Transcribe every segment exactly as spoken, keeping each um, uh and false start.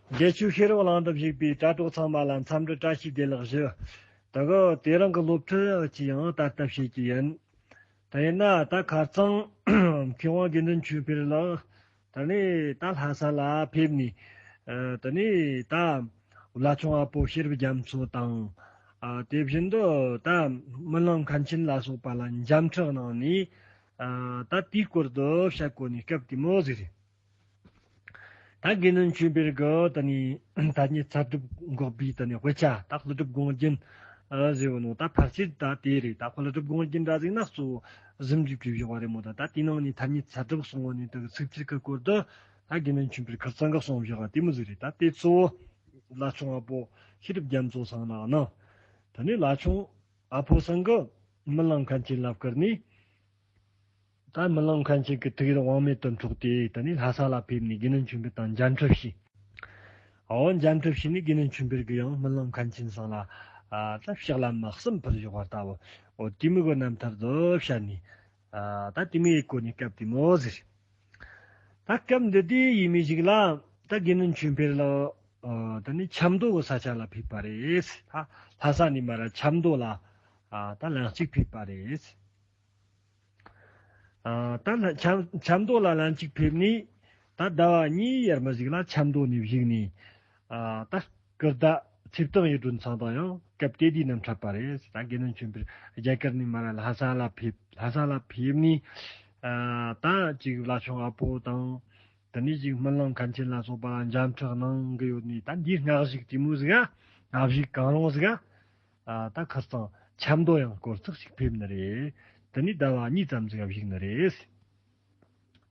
རྒྱལ་སྤྱིའི་ཤེས་རབ་གླིང་དུ་བཞུགས་པའི་དྲ་གྲོགས་ཚང་མ་ལ་འཚམས་འདྲི་བཀྲ་ཤིས་བདེ་ལེགས་ཞུ། ད་གི་དེ་རིང་གི་སློབ་ཁྲིད་ཅིག་ཡང་ད་ལྟ་བྱེད་ཀྱི་ཡིན། དེ་ཡིན་ན་ད་ཁ་རྩང་མཁས་དབང་དགེ་འདུན་ཆོས་འཕེལ་ལགས་ད་ནི་ད་ལྷ་ས་ལ་ཕེབས་ནས་ཨ་ད་ནི་ད་བླ་ཆུང་ཨ་པོ་ཤེས་རབ་རྒྱ་མཚོ་དང་ཨ་དེ་བཞིན་དུ་ད་སྨིན་གླིང་མཁན་ཆེན་ལ་སོགས་པ་ལ་འཇམ་འཕྲུག་གནང་ནས་ཨ་ད་དེའི་སྐོར་དུ་བཤད་གོ་ནས་སྐབས་དེ་མོ་ཟིག་རེད། ད་དགེ་འདུན་ཆོས་འཕེལ་གི་ད་ནི་ཐ་སྙད་ཚད་གྲུབ་འགོག་པའི་ད་ནི་དཔེ་ཆ་ད་ཀླུ་སྒྲུབ་དགོངས་རྒྱན་ཨ་ཟེར་བ་ནོ། ད་ཕལ་ཆེར་ད་དེ་རེད། ད་ཀླུ་སྒྲུབ་དགོངས་རྒྱན་འདྲ་ཟིག་ན་གཙོ་བོ་གཟིམ་རྒྱུ་བྲིས་བཞག་པ་རེད་མོ། ད་ད་དེ་ནང་ནས་ཐ་སྙད་ཚད་གྲུབ་གསུང་བ་ནས་ད་གི་ཚིག་ཕྲད་གི་སྐོར་དུ་ད་དགེ་འདུན་ཆོས་འཕེལ་ཁ་རྩང་གི་གསུང་བཞག་པ་དེ་མོ་ཟིག་རེད། ད་དེ་གཙོ་བོ་བླ་ཆུང་ཨ་པོ་ཤེས་རབ་རྒྱ་མཚོ་ཚང་ན་ནང་ད་ནི་བླ་ཆུང་ཨ་པོ་ཚང་གི་སྨིན་གླིང་མཁན་ཆེན་ལ་བཀུར་ནས། ད་སྨིན་གླིང་མཁན་ཆེན་གྱི་ཐུགས་ཡིད་དབང་མེད་དུ་འཕྲོག་སྟེ་ད་ནི་ལྷ་ས་ལ་ཕེབས་ནས་དགེ་འདུན་ཆོས་འཕེལ་དང་མཇལ་འཕྲད་བྱས། འོ་མཇལ་འཕྲད་བྱས་ནས་དགེ་འདུན་ཆོས་འཕེལ་གྱིས་ཡང་སྨིན་གླིང་མཁན་ཆེན་ཚང་ལ་ཨ་ད་ཕྱག་ལན་མ་གསུམ་ཕུལ་བཞག་པ་ལྟ་བུ། འོ་དེ་མོ་གི་རྣམ་ཐར་དུ་བཤད་ནས་ཨ་ད་དེ་མོ་ཡི་སྐོར་ནས་སྐབས་དེ་མོ་ཟིག་རེད། ད་སྐབས་འདི་དུས་ཡིན་མི་ཞིག་ལ་ད་དགེ་འདུན་ཆོས་འཕེལ་ལ་ཨ་ད་ནི་ཆབ་མདོ་གི་ས་ཆ་ལ་ཕེབས་པ་རེད། ད་ལྷ་ས་ནས་མར་ཆབ་མདོ་ལ་ཨ་ད་ལན་གཅིག་ཕེབས་པ་རེད། ཨ་ད་ལྷ་ཆབ་ཆབ་མདོ་ལ་ལན་གཅིག་ཕེབས་ནས་ད་ཟླ་བ་གཉིས་ཡར་མར་ཞིག་ལ་ཆབ་མདོ་ནས་བཞུགས་ནས་ཨ་ད་སྐུ་ཟླ་ཚེ་བརྟན་གཡུ་སྒྲོན་ཚང་དང་ཡང་སྐབས་དེ་དུས་རྣམ་འཕྲད་པ་རེད། ད་དགེ་འདུན་ཆོས་འཕེལ་རྒྱ་གར་ནས་མར་ལྷ་ས་ལ་ཕེབས། ལྷ་ས་ལ་ཕེབས་ནས་ཨ་ད་ཅིག་བླ་ཆུང་ཨ་པོ་དང་ད་ནི་ཅིག་སྨིན་གླིང་མཁན་ཆེན་ལ་སོགས་པ་ལ་མཇལ་འཕྲད་གནང་གི་ཡོད་ནས། ད་འདིའི་སྔ་གཞུག་དེ་མོ་ཟིག་ག་སྔ་གཞུག་གང་རུང་ཟིག་ག་ཨ་ད་ཁ་རྩང་ཆབ་མདོ་ཡང་སྐོར་ཚིགས་ཤིག་ཕེབས་ནི་རེད། དེ་ནི་ཟླ་བ་གཉིས་ཙམ་ཟིག་བཞུགས་ནི་རེད།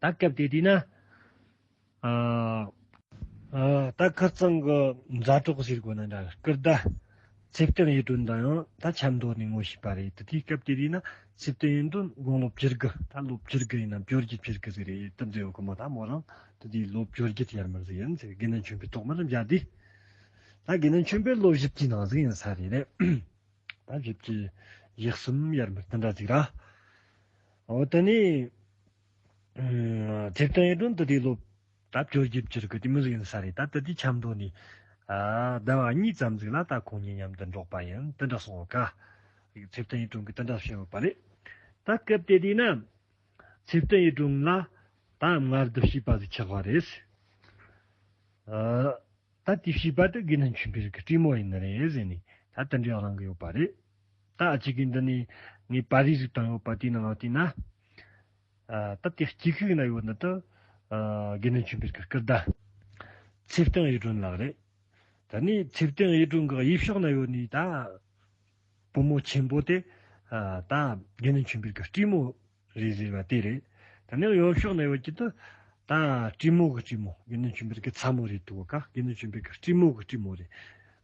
ད་སྐབས་དེ་དུས་ན་ཨ་ཨ་ད་ཁ་རྩང་གི་མཛའ་གྲོགས་ཟེར་དགོས་ན་འདྲ། སྐུ་ཟླ་ཚེ་བརྟན་གཡུ་སྒྲོན་དང་ཡང་ད་ཆབ་མདོ་ནས་ངོ་ཤེས་པ་རེད། དེ་དུས་སྐབས་དེ་དུས་ན་ཚེ་བརྟན་གཡུ་སྒྲོན་དགུང་ལོ་བཅུ་དགུ། ད་ལོ་བཅུ་དགུ་ཡིན་ན་བཅོ་བརྒྱད་བཅུ་དགུ་ཟིག་རེད། དེ་འདྲ་ཡོད་གི་མོ། ད་མོ་རང་དེ་དུས་ལོ་བཅོ་བརྒྱད་ཡར་མར་ཟིག་ཡིན་ཟེར། དགེ་འདུན་ཆོས་འཕེལ་ཐོག་མར་མཇལ་དུས་ད་དགེ་འདུན་ཆོས་འཕེལ་ལོ་བཞི་བཅུའི་ནང་ཟིག་ཡིན་ས་རེད་རེད། ད་བཞི་བཅུ་ཞེ་གསུམ་ཡར་མར་དེ་འདྲ་ཟིག་ར། འོ་དེ་ནས་ཨ་ཚེ་བརྟན་གཡུ་སྒྲོན་དེ་དུས་ལོ་ད་བཅོ་བརྒྱད་བཅུ་དགུ་དེ་མོ་ཟིག་ཡིན་ས་རེད། ད་དེ་དུས་ཆབ་མདོ་ནས་ཨ་ཟླ་བ་གཉིས་ཙམ་ཟིག་ལ་ད་ཁོང་གཉིས་མཉམ་དུ་འགྲོགས་པ་ཡིན། དེ་འདྲ་སོང་བ་ཀ། ཚེ་བརྟན་གཡུ་སྒྲོན་གྱིས་དེ་འདྲ་བཤད་ཡོད་པ་རེད། ད་སྐབས་དེ་དུས་ན་ཚེ་བརྟན་གཡུ་སྒྲོན་ལ་ད་མངའ་སྡེ་བྱིས་པ་ཟིག་ཆགས་པ་རེད། ཨ་ད་དེ་བྱིས་པ་དེ་དགེ་འདུན་ཆོས་འཕེལ་གྱི་བཀྲིས་མོ་ཡིན་ནི་རེད་ཟེར་ནས་ད་དེ་འདྲ་གླེང་གི་ཡོད་པ་རེད། ད་ཨ་ཅིག་གིས་འདི་ནས་ངས་པར་རིས་ཟིག་བཏང་ཡོད་པ་དེའི་ནང་ལ་བལྟས་ན། ཨ་ད་དེ་གཅིག་ཤིག་ན་ཡོད་ནི་དེ་ཨ་དགེ་འདུན་ཆོས་འཕེལ་གྱི་སྐུ་ཟླ་ཚེ་བརྟན་གཡུ་སྒྲོན་ལགས་རེད། ད་ནི་ཚེ་བརྟན་གཡུ་སྒྲོན་གྱི་གཡས་ཕྱོགས་ན་ཡོད་ནི་ད་བུ་མོ་ཆེན་པོ་དེ་ཨ་ད་དགེ་འདུན་ཆོས་འཕེལ་གྱི་བཀྲིས་མོ་རེད་ཟེར་བ་དེ་རེད། ད་ནི་གཡོན་ཕྱོགས་ན་ཡོད་ཀྱི་དེ་ད་བཀྲིས་མོ་གི་བཀྲིས་མོ། དགེ་འདུན་ཆོས་འཕེལ་གྱི་ཚ་མོ་རེད་འདུག་ག། དགེ་འདུན་ཆོས་འཕེལ་གྱི་བཀྲིས་མོ་གི་བཀྲིས་མོ་རེད།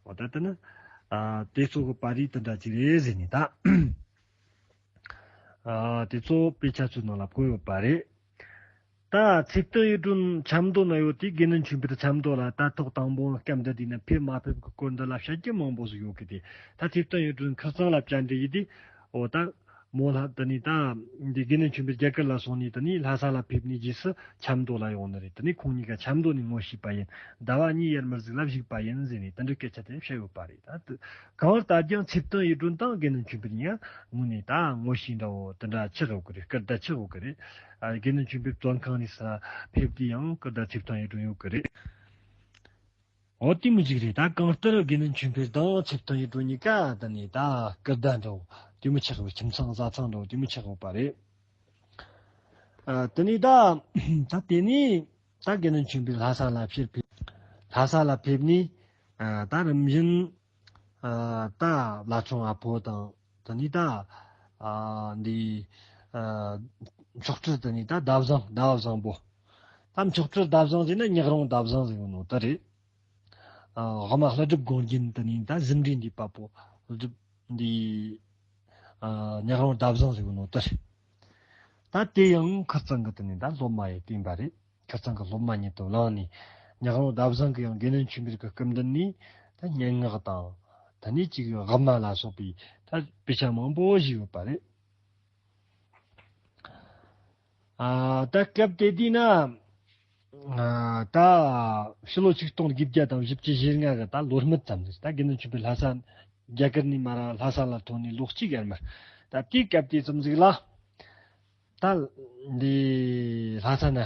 འོ་ད་ལྟ་ན་ཨ་དེ་ཚོ་གི་པར་རིས་དེ་འདྲ་ཅིག་རེད་ཟེར་ནས་ད་ཨ་དེ་ཚོ་དཔེ་ཆ་ཚོའི་ནང་ལ་བཀོད་ཡོད་པ་རེད། ད་ཚེ་བརྟན་གཡུ་སྒྲོན་ཆབ་མདོ་ན་ཡོད་དུས་དགེ་འདུན་ཆོས་འཕེལ་ཆབ་མདོ་ལ་ད་ཐོག་དང་པོ་སྐབས་འདི་དུས་ན་ཕེབས་མ་ཕེབས་ཀྱི་སྐོར་འདི་ལ་བཤད་རྒྱུ་མང་པོ་ཟིག་ཡོད་གི། དེ་ད་ཚེ་བརྟན་གཡུ་སྒྲོན་ཁ་རྩང་ལ་བཅར་འདྲི་ཡིན་དུས་འོ་ད་མོ་ལ་དེ་ནས་ད་འདི་དགེ་འདུན་ཆོས་འཕེལ་རྒྱ་གར་ལ་སོང་ནས་དེ་ནས་ལྷ་ས་ལ་ཕེབས་ནས་རྗེས་སུ་ཆབ་མདོ་ལ་ཡོང་ནི་རེད། དེ་ནས་ཁོང་གཉིས་ཀ་ཆབ་མདོ་ནས་ངོ་ཤེས་པ་ཡིན། ཟླ་བ་གཉིས་ཡར་མར་ཟིག་ལ་བཞུགས་པ་ཡིན་ཟེར་ནས་དེ་འདྲའི་སྐད་ཆ་དེ་བཤད་ཡོད་པ་རེད། ད་དེ་གང་ལྟར་ཀྱང་ཚེ་བརྟན་གཡུ་སྒྲོན་དང་དགེ་འདུན་ཆོས་འཕེལ་གཉིས་ཀ་དངོས་གནས་ད་ངོ་ཤེས་འདྲ་བོ་དེ་འདྲ་ཆགས་ཡོད་གི་རེད། སྐུ་ཟླ་ཆགས་ཡོད་གི་རེད། ཨ་དགེ་འདུན་ཆོས་འཕེལ་བཙོན་ཁང་ནས་ས་ཕེབས་དུས་ཡང་སྐུ་ཟླ་ཚེ་བརྟན་གཡུ་སྒྲོན་ཡོད་གི་རེད། འོ་དེ་མོ་ཅིག་རེད། ད་གང་ལྟར་དགེ་འདུན་ཆོས་འཕེལ་དང་ཚེ་བརྟན་གཡུ་སྒྲོན་གཉིས་ཀ་ད་ནི་ད་སྐུ་ཟླ་འདྲ་བོ་དེ་མོ་ཆགས་ཡོད། ཁྱིམ་ཚང་བཟའ་ཚང་འདྲ་བོ་དེ་མོ་ཆགས་ཡོད་པ་རེད། ཨ་དེ་ནས་ད་ད་དེ་ནས་ད་དགེ་འདུན་ཆོས་འཕེལ་ལྷ་ས་ལ་ཕེབས། ལྷ་ས་ལ་ཕེབས་ནས་ཨ་ད་རིམ་བཞིན་ཨ་ད་བླ་ཆུང་ཨ་ཕོ་དང་། དེ་ནས་ད་ཨ་འདི་ཨ་མཆོག་སྤྲུལ། དེ་ནས་ད་ཟླ་བཟང་། ཟླ་བ་བཟང་པོ། ད་མཆོག་སྤྲུལ་ཟླ་བཟང་ཟེར་ན་ཉག་རོང་ཟླ་བཟང་ཟེར་གོ་ནོ་དེ་རེད། ཨ་དབུ་མ་ཀླུ་སྒྲུབ་དགོངས་རྒྱན་དེ་ནས་ད་ཟིན་བྲིས་འདི་པ་པོ་ཀླུ་སྒྲུབ་འདི་ཨ་ཉག་རོང་ཟླ་བཟང་ཟེར་གོ་ནོ་དེ་རེད། ད་དེ་ཡང་ཁ་རྩང་གི་དེ་ནས་ད་སློབ་མ་ཡི་བསྟན་པ་རེད། ཁ་རྩང་གི་སློབ་མ་ཉིད་དུ་བླངས་ནས་ཉག་རོང་ཟླ་བཟང་གིས་ཡང་དགེ་འདུན་ཆོས་འཕེལ་གྱི་སྐུ་མདུན་ནས་ད་སྙན་ངག་དང་། དེ་ནས་ཅིག་དབུ་མ་ལ་སོགས་པའི་ད་དཔེ་ཆ་མང་པོ་ཞིག་ཡོད་པ་རེད། ཨ་ད་སྐབས་དེ་དུས་ན་ ད་ཕྱི་ལོ་ཆིག་སྟོང་དགུ་བརྒྱ་དང་བཞི་བཅུ་ཞེ་ལྔ་གི་ད་ལོ་སྨད་ཙམ་ཟིག་ད་དགེ་འདུན་ཆོས་འཕེལ་ལྷ་ས་རྒྱ་གར་ནས་མར་ལྷ་ས་ལ་ཐོན་ནས་ལོ་གཅིག་ཡར་མར་ད་དེའི་སྐབས་དེ་ཙམ་ཟིག་ལ། ད་འདི་ལྷ་ས་ན་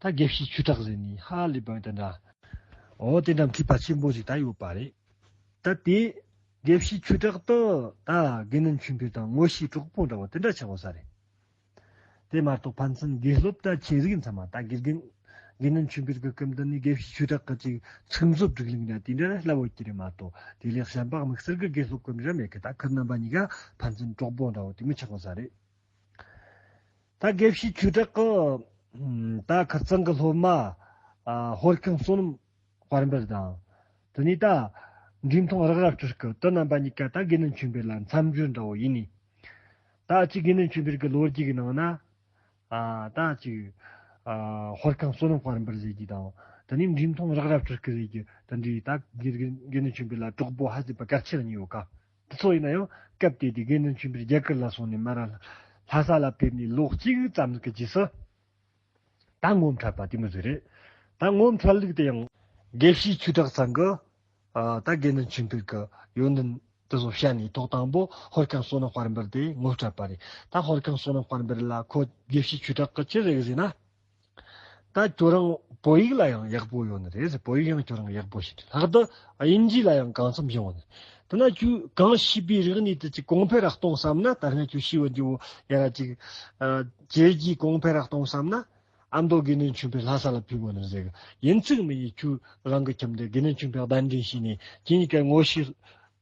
ད་དགེ་བཤེས་ཆོས་གྲགས་ཟེར་ནི་ཧ་ལས་པ་དེ་འདྲ། འོ་དེ་འདྲ་མཁས་པ་ཆེན་པོ་ཞིག་ད་ཡོད་པ་རེད། ད་དེ་དགེ་བཤེས་ཆོས་གྲགས་དེ་ད་དགེ་འདུན་ཆོས་འཕེལ་དང་ངོ་ཤེས་གྲོགས་པོ་འདྲ་བོ་དེ་འདྲ་ཆགས་ཡོད་ས་རེད། དེ་མ་གཏོགས་ཕན་ཚུན་དགེ་སློབ་ད་ཆེ་ཟིག་ཡིན་ས་མ་ད་དགེ་རྒན་དགེ་འདུན་ཆོས་འཕེལ་གྱི་སྐུ་མདུན་ནས་དགེ་བཤེས་ཆོས་གྲགས་ཀྱི་ཅིག་ཚིག་མཛོད་སྒྲིག་ལུགས་འདྲ་དེ་འདྲ་ལ་སླ་བོ་ཅི་རེད་མ་གཏོགས་དེ་ལས་གཞན་པ་དམིགས་བསལ་གྱི་དགེ་སློབ་ཀུན་ར་མེད་གི་ད་ཁུར་རྣམ་པ་གཉིས་ཀ་ཕན་ཚུན་གྲོགས་པོ་འདྲ་བོ་དེ་མོ་ཆགས་ཡོད་ས་རེད། ད་དགེ་བཤེས་ཆོས་གྲགས་ཀྱི་ད་ཁིར་ཚང་གི་སློབ་མ་ཨ་ཧོར་ཁང་བསོད་ནམས་དཔལ་འབར་དང་། དེ་ནས་ད་འབྲི་མཐོང་རག་ར་སྤྲུལ་སྐུ་དེ་རྣམ་པ་གཉིས་ཀ་ད་དགེ་འདུན་ཆོས་འཕེལ་ལ་མཚམས་སྦྱོར་འདྲ་བོ་ཡིན་ནི། ད་ཅིག་དགེ་འདུན་ཆོས་འཕེལ་གྱི་ལོ་རྒྱུས་ཀྱི་ནང་ན་ཨ་ད་ཅིག་ཨ་ཧོར་ཁང་བསོད་ནམས་དཔལ་འབར་ཟེར་གྱི་དང་དེ་ནས་འབྲི་མཐོང་རག་ར་སྤྲུལ་སྐུ་ཟེར་གྱི་དེ་འདྲའི་ད་དགེ་དགེ་འདུན་ཆོས་འཕེལ་ལ་གྲོགས་པོ་ཧ་ཟེར་བ་གལ་ཆེ་རུ་གཉིས་ཡོད་ཀ། དེ་ཚོ་ཡིན་ན་ཡང་སྐབས་དེ་དུས་དགེ་འདུན་ཆོས་འཕེལ་རྒྱ་གར་ལ་སོང་ནས་མར་ལྷ་ས་ལ་ཕེབས་ནས་ལོ་གཅིག་ཙམ་གྱི་རྗེས་སུ་ད་ངོ་མཚར་བ་དེ་མོ་ཟིག་རེད། ད་ངོ་མཚར་ལུགས་དེ་ཡང་དགེ་བཤེས་ཆོས་གྲགས་ཚང་གི་ཨ་ད་དགེ་འདུན་ཆོས་འཕེལ་གྱི་ཡོན་ཏན་དེ་ཚོ་བཤད་ནས་ཐོག་དང་པོ་ཧོར་ཁང་བསོད་ནམས་དཔལ་འབར་དེ་ངོ་སྤྲད་པ་རེད། ད་ཧོར་ཁང་བསོད་ནམས་དཔལ་འབར་ལ་ཁོ་དགེ་བཤེས་ཆོས་གྲགས་ཀྱིས་ཅི་ཟེར་གི་ཟེར་ན། ད་ཁྱོད་རང་བོད་ཡིག་ལ་ཡང་ཡག་པོ་ཡོད་ནི་རེད་ཟེར། བོད་ཡིག་ཡང་ཁྱོད་རང་ཡག་པོ་ཤེས། ལྷག་ཏུ་དབྱིན་ཇི་ལ་ཡང་གང་འཚམ་ཤེས་ཡོད་ནི། དེ་ན་ཁྱོད་གང་ཤེས་པའི་རིག་གནས་དེ་ཅིག་གོང་འཕེལ་ར་གཏོང་བསམ་ན། ད་སྔ་ཁྱོད་ཤེས་ཡོད་འདི་བོ་ཡ་ར་ཅིག་ཨ་བྱས་རྗེས་གོང་འཕེལ་ར་གཏོང་བསམ་ན། ཨ་མདོ་དགེ་འདུན་ཆོས་འཕེལ་ལྷ་ས་ལ་ཕེབས་དགོས་ནི་ཟེར་གི། ཡིན་ཚིག་མི་ཡིན་ཁྱོད་རང་གི་ཁྱིམ་དེ་དགེ་འདུན་ཆོས་འཕེལ་གདན་འདྲེན་བྱས་ནས་ཁྱེད་གཉིས་ཀ་ངོ་ཤེས་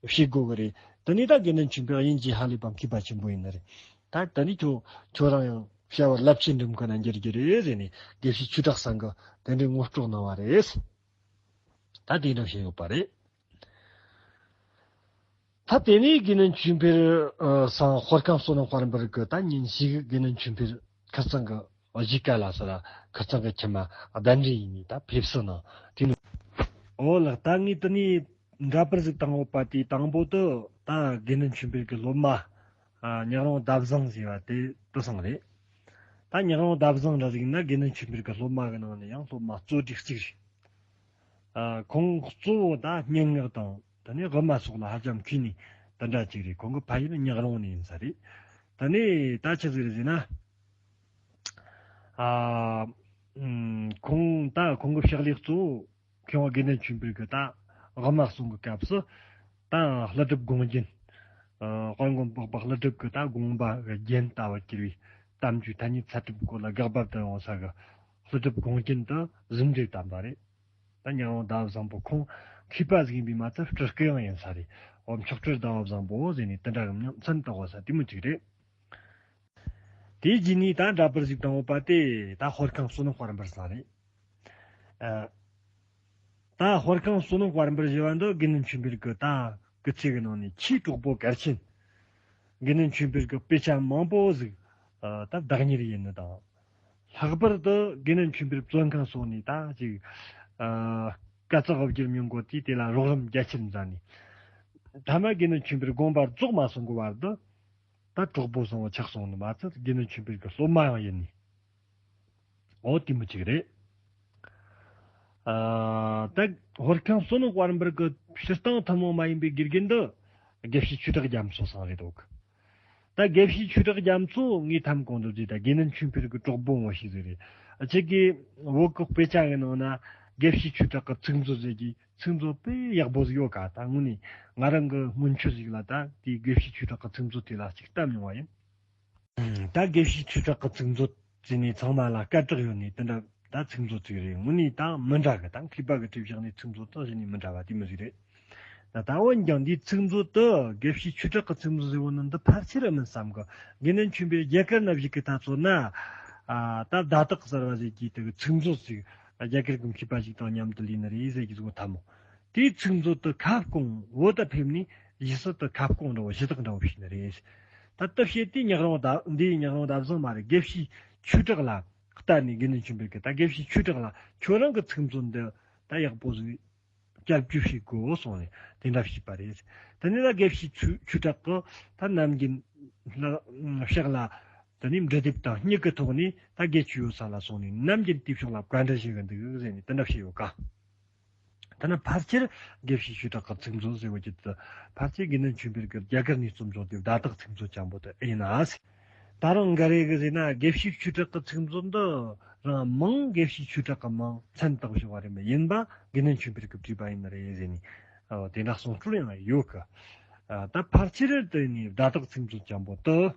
བྱེད་དགོས་གི་རེད། དེ་ནས་ད་དགེ་འདུན་ཆོས་འཕེལ་དབྱིན་ཇི་ཧ་ལས་པ་མཁས་པ་ཆེན་པོ་ཡིན་ནི་རེད། ད་དེ་ནས་ཁྱོད་ཁྱོད་རང་ཡང་བྱ་བ་རླབས་ཆེན་འགྲིམ་མཁན་ན་འགྱུར་གྱི་རེད་ཟེར་ནས་དགེ་བཤེས་ཆོས་གྲགས་ཚང་གིས་དེ་འདྲའི་ངོ་སྤྲོད་གནང་བ་རེད། ད་དེ་འདྲ་བཤད་ཡོད་པ་རེད། ད་དེ་ནས་དགེ་འདུན་ཆོས་འཕེལ་ཨ་སང་ཧོར་ཁང་བསོད་ནམས་དཔལ་འབར་གྱི་ད་ཉིན་ཞིག་དགེ་འདུན་ཆོས་འཕེལ་ཁིར་ཚང་གི་གཞིས་ཀ་ལ་ས་ལ་ཁིར་ཚང་གི་ཁྱིམ་མ་གདན་འདྲེན་ཡིན་ནས་ད་ཕེབས་སུ་གནང་དེ་ནས། འོ་ལགས། ད་ངས་དེ་ནས་འདྲ་པར་ཟིག་བཏང་ཡོད་པ་དེའི་དང་པོ་དུ་ད་དགེ་འདུན་ཆོས་འཕེལ་གྱི་སློབ་མ་ཨ་ཉག་རོང་ཟླ་བཟང་ཟེར་བ་དེ་དེ་སང་རེད། ད་ཉག་རོང་ཟླ་བཟང་འདྲ་ཟིག་ན་དགེ་འདུན་ཆོས་འཕེལ་གྱི་སློབ་མ་གི་ནང་ནས་ཡང་སློབ་མ་གཙོ་གྲས་གཅིག་རེད། ཨ་ཁོང་གཙོ་བོ་ད་སྙན་ངག་དང་དེ་ནས་དབུ་མ་སོགས་ལ་ཧ་ཅང་མཁས་ནི་དེ་འདྲ་གཅིག་རེད། ཁོང་གི་ཕ་ཡུལ་ཉག་རོང་ནས་ཡིན་ས་རེད། དེ་ནས་ད་ཆི་ཟིག་རེད་ཟེར་ན། ཨ་ཨུམ་ཁོང་ད་ཁོང་གི་ཕྱག་ལས་གཙོ་བོ་མཁས་དབང་དགེ་འདུན་ཆོས་འཕེལ་གྱི་ད་དབུ་མ་གསུང་གི་སྐབས་སུ་ད་ཀླུ་སྒྲུབ་དགོངས་རྒྱན། ཨ་དཔལ་མགོན་འཕགས་པ་ཀླུ་སྒྲུབ་ཀྱི་ད་དགོངས་པ་གི་རྒྱན་ལྟ་བུ་གྱུར་བའི་གཏམ་རྒྱུད་ཐ་སྙད་ཚད་གྲུབ་སྐོར་ལ་དགག་པ་དུ་ཡོང་ས་གི་ཀླུ་སྒྲུབ་དགོངས་རྒྱན་དུ་ཟིན་བྲིས་བཏབ་པ་རེད། ད་ཉག་རོང་ཟླ་བ་བཟང་པོ་ཁོང་མཁས་པ་ཟིག་ཡིན་པས་མ་ཚད་སྤྲུལ་སྐུ་ཡང་ཡིན་ས་རེད། འོ་མཆོག་སྤྲུལ་ཟླ་བ་བཟང་པོ་ཟེར་ནས་དེ་འདྲ་གི་མཚན་བཏགས་ཡོད་ས་དེ་མོ་ཅིག་རེད། དེའི་རྗེས་ནས་ད་འདྲ་པར་ཞིག་བཏང་ཡོད་པ་དེ་ད་ཧོར་ཁང་བསོད་ནམས་དཔལ་འབར་ས་རེད། ཨ། ད་ཧོར་ཁང་བསོད་ནམས་དཔལ་འབར་ཞེས་པ་འདི་དགེ་འདུན་ཆོས་འཕེལ་གྱི་ད་སྐུ་ཚེ་གི་ནང་ནས་ཆེས་གྲོགས་པོ་གལ་ཆེན། དགེ་འདུན་ཆོས་འཕེལ་གྱི་དཔེ་ཆ་མང་པོ་ཟིག་ཨ་ད་བདག་གཉེར་ཡིན་ནི་དང་། ལྷག་པར་དུ་དགེ་འདུན་ཆོས་འཕེལ་བཙོན་ཁང་སོགས་ནས་ད་ཅིག་ཨ་དཀའ་ཚེགས་བརྒྱུད་མྱོང་གོ་དུས་དེ་ལ་རོགས་རམ་རྒྱ་ཆེར་མཛད་ནས། མཐའ་མ་དགེ་འདུན་ཆོས་འཕེལ་དགོངས་པ་རྫོགས་མ་སོང་གི་བར་དུ། ད་གྲོགས་པོ་བཟང་བོ་ཆགས་སོང་ནི་མ་ཚད་དགེ་འདུན་ཆོས་འཕེལ་གྱི་སློབ་མ་ཡང་ཡིན་ནི། འོ་དེ་མོ་ཅིག་རེད། ཨ་ད་ཧོར་ཁང་བསོད་ནམས་དཔལ་འབར་གྱི་སྤྱིར་བཏང་ཐུན་མོང་མ་ཡིན་པའི་དགེ་རྒན་འདི་དགེ་བཤེས་ཆོས་གྲགས་རྒྱ་མཚོ་ཚང་རེད་འདུག་ད་དགེ་བཤེས་ཆོས་གྲགས་རྒྱ་མཚོ་ངས་ཐམ་གོང་དུ་བརྗོད་ད་དགེ་འདུན་ཆོས་འཕེལ་གྱི་གྲོགས་པོ་ངོ་ཤེས་ཟིག་རེད། ཁྱེད་ཀྱིས་བོད་ཀྱི་དཔེ་ཆ་གི་ནང་ན་དགེ་བཤེས་ཆོས་གྲགས་ཀྱི་ཚིག་མཛོད་ཟེར་གྱི་ཚིག་མཛོད་དཔེ་ཡག་པོ་ཟིག་ཡོད་ཀ་ད་དངོས་ནས་ང་རང་གི་སྔོན་ཆད་ཟིག་ལ་ད་དེའི་དགེ་བཤེས་ཆོས་གྲགས་ཀྱི་ཚིག་མཛོད་དེ་ལ་ཅིག་བལྟ་མྱོང་བ་ཡིན། ད་དགེ་བཤེས་ཆོས་གྲགས་ཀྱི་ཚིག་མཛོད་ཟེར་ནས་ཚང་མ་ལ་སྐད་གྲགས་ཡོད་ནས་དེ་འདྲ་ད་ཚིག་མཛོད་ཅིག་རེད། དངོས་ནས་ད་མི་འདྲ་གི་ད་མཁས་པ་གི་བྲིས་བཞག་ནས་ཚིག་མཛོད་ད་གཞི་ནས་མི་འདྲ་བ་དེ་མོ་ཟིག་རེད། ད་ད་འོན་ཀྱང་འདིའི་ཚིག་མཛོད་དུ་དགེ་བཤེས་ཆོས་གྲགས་ཀྱི་ཚིག་མཛོད་ཟེར་བོ་ནི་འདི་ཕལ་ཆེར་མིན་བསམ་གི། དགེ་འདུན་ཆོས་འཕེལ་རྒྱ་གར་ན་བཞུགས་ཀྱི་ད་ཚོད་ན་ཨ་ད་བརྡ་དག་གསར་བ་ཟེར་གྱི་དེ་གི་ཚིག་མཛོད་ཅིག་རྒྱ་གར་གྱི་མཁས་པ་ཞིག་དང་མཉམ་དུ་ལས་ནི་རེད་ཟེར་གྱི་ཟིག་ཐལ་མོ། དེའི་ཚིག་མཛོད་དུ་ཁ་སྐོང་བོད་དུ་ཕེབས་ནས་ཡུལ་སྲིད་དུ་ཁ་སྐོང་འདྲ་བོ་ཞུ་དག་འདྲ་བོ་ཞིག་ནི་རེད། ད་ལྟ་བཤད་དུས་ཉག་རོང་ཟླ་འདིའི་ཉག་རོང་ཟླ་བཟང་མ་རེད། དགེ་བཤེས་ཆོས་གྲགས་ལ་ལྟ་ནས་དགེ་འདུན་ཆོས་འཕེལ་གྱིས་ད་དགེ་བཤེས་ཆོས་གྲགས་ལ་ཁྱོད་རང་གི་ཚིག་མཛོད་འདི་ད་ཡག་པོ་ཟིག་སྐྱབས་བཅོལ་བྱེད་དགོས་གསུངས་ནས་དེ་འདྲ་བྱས་པ་རེད། དེ་ནས་ད་དགེ་བཤེས་ཆོས་ཆོས་གྲགས་ཀྱིས་ད་ནམ་རྒྱུན་ལ་ཕྱག་ལ་ དེ་ནས་འབྲུ་དེབ་དང་སྨྱུག་གི་ཐོག་ནས་ད་དགེ་བཅུའི་ཡུལ་ས་ལ་སོང་ནས་ནམ་རྒྱུན་དེའི་ཕྱོགས་ལ་བཀའ་འདྲི་ཞུ་གི་འདུག་ཟེར་ནས་དེ་འདྲ་བཤད་ཡོད་ཀ། ཐ་ན་ཕལ་ཆེར་དགེ་བཤེས་ཆོས་གྲགས་ཀྱི་ཚིག་མཛོད་ཟེར་བ་ཅིག་ཏུ་ཕལ་ཆེར་དགེ་འདུན་ཆོས་འཕེལ་གྱིས་རྒྱ་གར་ནས་རྩོམ་བྱུང་དེ་བརྡ་དག་ཚིག་མཛོད་ཅན་པོ་དེ་ཡིན་ན། ད་རུང་འགའ་རེ་གིས་ཟེར་ན་དགེ་བཤེས་ཆོས་གྲགས་ཀྱི་ཚིག་མཛོད་འདི་རང་མིང་དགེ་བཤེས་ཆོས་གྲགས་ཀྱི་མིང་མཚན་བཏགས་བྱུང་བ་རེད་མ་ཡིན་པ་དགེ་འདུན་ཆོས་འཕེལ་གྱིས་བྲིས་པ་ཡིན་ནི་རེད་ཟེར་ནས་དེ་འདྲ་གསུང་སྲོལ་ཡང་ཡོད་གི། ད་ཕལ་ཆེར་དེ་ནི་བརྡ་དག་ཚིག་མཛོད་ཅན་པོ་དེ།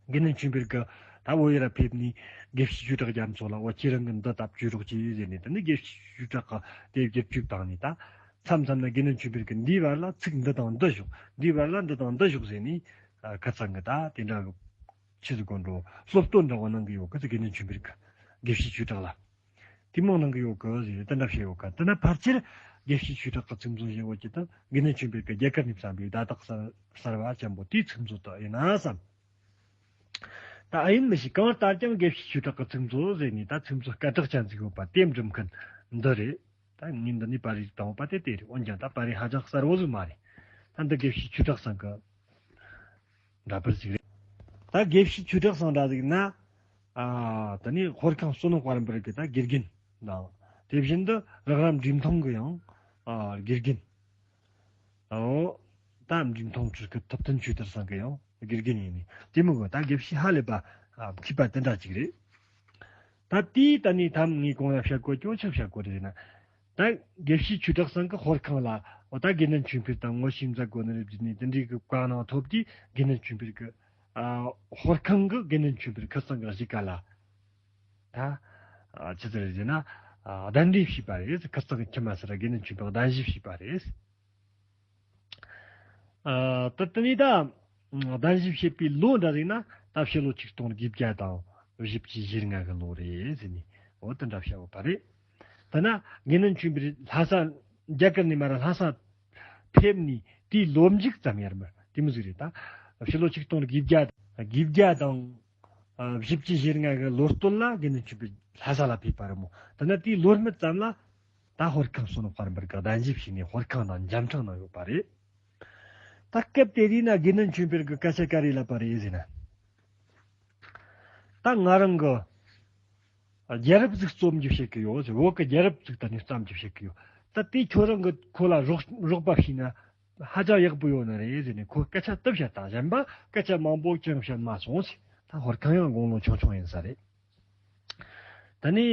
དགེ་འདུན་ཆོས་འཕེལ་གྱིས་ད་བོད་ཡུལ་ལ་ཕེབས་ནས་དགེ་བཤེས་ཆོས་གྲགས་རྒྱ་མཚོ་ལ་འོ་ཁྱེད་རང་གིས་འདི་ལྟ་བཅོས་རོགས་གྱིས་ཟེར་ནས་དེ་ནི་དགེ་བཤེས་ཆོས་གྲགས་ཀྱིས་དེ་བསྒྱུར་བཅོས་བཏང་ནས། ད་མཚམས་མཚམས་ན་དགེ་འདུན་ཆོས་འཕེལ་གྱིས་འདིའི་བར་ལ་ཚིག་འདི་དང་འདི་བཞག་འདིའི་བར་ལ་འདི་དང་འདི་བཞག་ཟེར་ནས་ཁ་སང་གི་ད་དེ་འདྲ་གི་ཆི་ཟིག་གོ་འགྲོ་སློབ་སྟོན་འདྲ་བོ་གནང་གི་ཡོད་གི་དགེ་འདུན་ཆོས་འཕེལ་གྱིས་དགེ་བཤེས་ཆོས་གྲགས་ལ། དེ་མང་གནང་གི་ཡོད་གི་ཟེར་དེ་འདྲ་བཤད་ཡོད་གི། དེ་ན་ཕལ་ཆེར་དགེ་བཤེས་ཆོས་གྲགས་ཀྱི་ཚིག་མཛོད་ཟེར་བ་ཅིག་དང་དགེ་འདུན་ཆོས་འཕེལ་གྱིས་རྒྱ་གར་ནས་བརྩམས་པའི་བརྡ་དག་གསར་གསར་བ་ཅན་པོ་དེའི་ཚིག་མཛོད་དག་ཡིན་ན་བསམ། ད་ཨ་ཡིན་མི་ཤེས། གང་ལྟར་ཀྱང་དགེ་བཤེས་ཆོས་གྲགས་ཀྱི་ཚིག་མཛོད་ཟེར་ནས་ད་ཚིག་མཛོད་སྐད་གྲགས་ཅན་ཟིག་ཡོད་པ་དེ་འབྲི་མཁན་འདི་རེད། ད་ངས་འདི་ནས་པར་རིས་བཏང་བ་དེ་དེ་རེད། འོན་ཀྱང་ད་པར་རིས་ཧ་ཅང་གསལ་བོ་ཟིག་མ་རེད། ད་འདི་དགེ་བཤེས་ཆོས་གྲགས་ཚང་གི་འདྲ་པར་ཟིག་རེད། ད་དགེ་བཤེས་ཆོས་གྲགས་ཚང་འདྲ་ཟིག་ན། ཨ་ད་ནི་ཧོར་ཁང་བསོད་ནམས་དཔལ་འབར་གི་ད་དགེ་རྒན་དང་། དེ་བཞིན་དུ་རགས་རམས་འབྲི་མཐོང་གི་ཡང་ཨ་དགེ་རྒན། ཨོ། ད་འབྲི་མཐོང་ཁྲི་ཀའི་ཐུབ་བསྟན་ཆོས་དར་ཚང་གི་ཡང་དགེ་རྒན་ཡིན་ནི། དེ་མོ་གི་ད་དགེ་བཤེས་ཧ་ལས་པ་ཨ་མཁས་པ་དེ་འདྲ་ཅིག་རེད། ད་དེའི་ད་ནི་ཐམ་ངས་གོང་ལ་བཤད་གོ་ཅུང་ཆ་བཤད་གོ་རེད་ན། ད་དགེ་བཤེས་ཆོས་གྲགས་ཚང་གི་ཧོར་ཁང་ལ་འོ་ད་དགེ་འདུན་ཆོས་འཕེལ་དང་ངོ་ཤེས་མཛད་དགོས་ནི་རེད་བརྒྱུད་ནས་དེ་འདྲའི་གི་བཀའ་གནང་ཐོབ་དུས་དགེ་འདུན་ཆོས་འཕེལ་གི་ཨ་ཧོར་ཁང་གི་དགེ་འདུན་ཆོས་འཕེལ་ཁ་སང་གི་གཞིས་ཀ་ལ། ད་ཨ་ཆི་ཟེར་རེད་ཟེར་ན་ཨ་གདན་འདྲེན་བྱས་པ་རེད། ཁ་སང་གི་ཁྱི་མ་སི་ར་དགེ་འདུན་ཆོས་འཕེལ་གདན་ཞུ་བྱས་པ་རེད། ཨ་ད་དེ་ནས་ད་གདན་ཞུ་བྱས་པའི་ལོ་འདྲ་ཟིག་ན་ད་ཕྱི་ལོ་ཆིག་སྟོང་དགུ་བརྒྱ་དང་བཞི་བཅུ་ཞེ་ལྔ་གི་ལོ་རེད་ཟེར་ནས་འོ་དེ་འདྲ་བཤད་ཡོད་པ་རེད། ད་ན་དགེ་འདུན་ཆོས་འཕེལ་ལྷ་ས་རྒྱ་གར་ནས་མར་ལྷ་ས་ཕེབས་ནས་དེའི་ལོ་མཇུག་ཙམ་ཡར་མར་དེ་མོ་ཟིག་རེད། ད་ཕྱི་ལོ་ཆིག་སྟོང་དགུ་བརྒྱ་དགུ་བརྒྱ་དང་བཞི་བཅུ་ཞེ་ལྔ་གི་ལོ་སྟོད་ལ་དགེ་འདུན་ཆོས་འཕེལ་ལྷ་ས་ལ་ཕེབས་པ་རེད་མོ། ད་ན་དེའི་ལོ་སྨད་ཙམ་ལ་ད་ཧོར་ཁང་བསོད་ནམས་དཔལ་འབར་གྱིས་གདན་ཞུ་བྱས་ནས་ཧོར་ཁང་ནང་འཇམ་འཕྲང་གནང་ཡོད་པ་རེད། ད་སྐབས་དེ་དུས་ན་དགེ་འདུན་ཆོས་འཕེལ་གྱིས་སྐད་ཆ་ག་རེ་ལབ་པ་རེད་ཟེར་ན། ད་ང་རང་གི་རྒྱལ་རབས་ཟིག་རྩོམ་རྒྱུ་བཤད་ཀྱི་ཡོད་ཟེར། བོད་ཀྱི་རྒྱལ་རབས་ཟིག་ད་ནི་བརྩམ་རྒྱུ་བཤད་ཀྱི་ཡོད། ད་དེ་ཁྱོད་རང་གིས་ཁོ་ལ་རོགས་རོགས་པ་བྱས་ན་ཧ་ཅང་ཡག་པོ་ཡོད་ནི་རེད་ཟེར་ནས་ཁོས་སྐད་ཆ་དེ་བཤད་དང་། གཞན་པ་སྐད་ཆ་མང་པོ་ཅང་བཤད་མ་སོང་ཟེར། ད་ཧོར་ཁང་ཡང་དགུང་ལོ་ཆུང་ཆུང་ཡིན་ས་རེད། ད་ནི་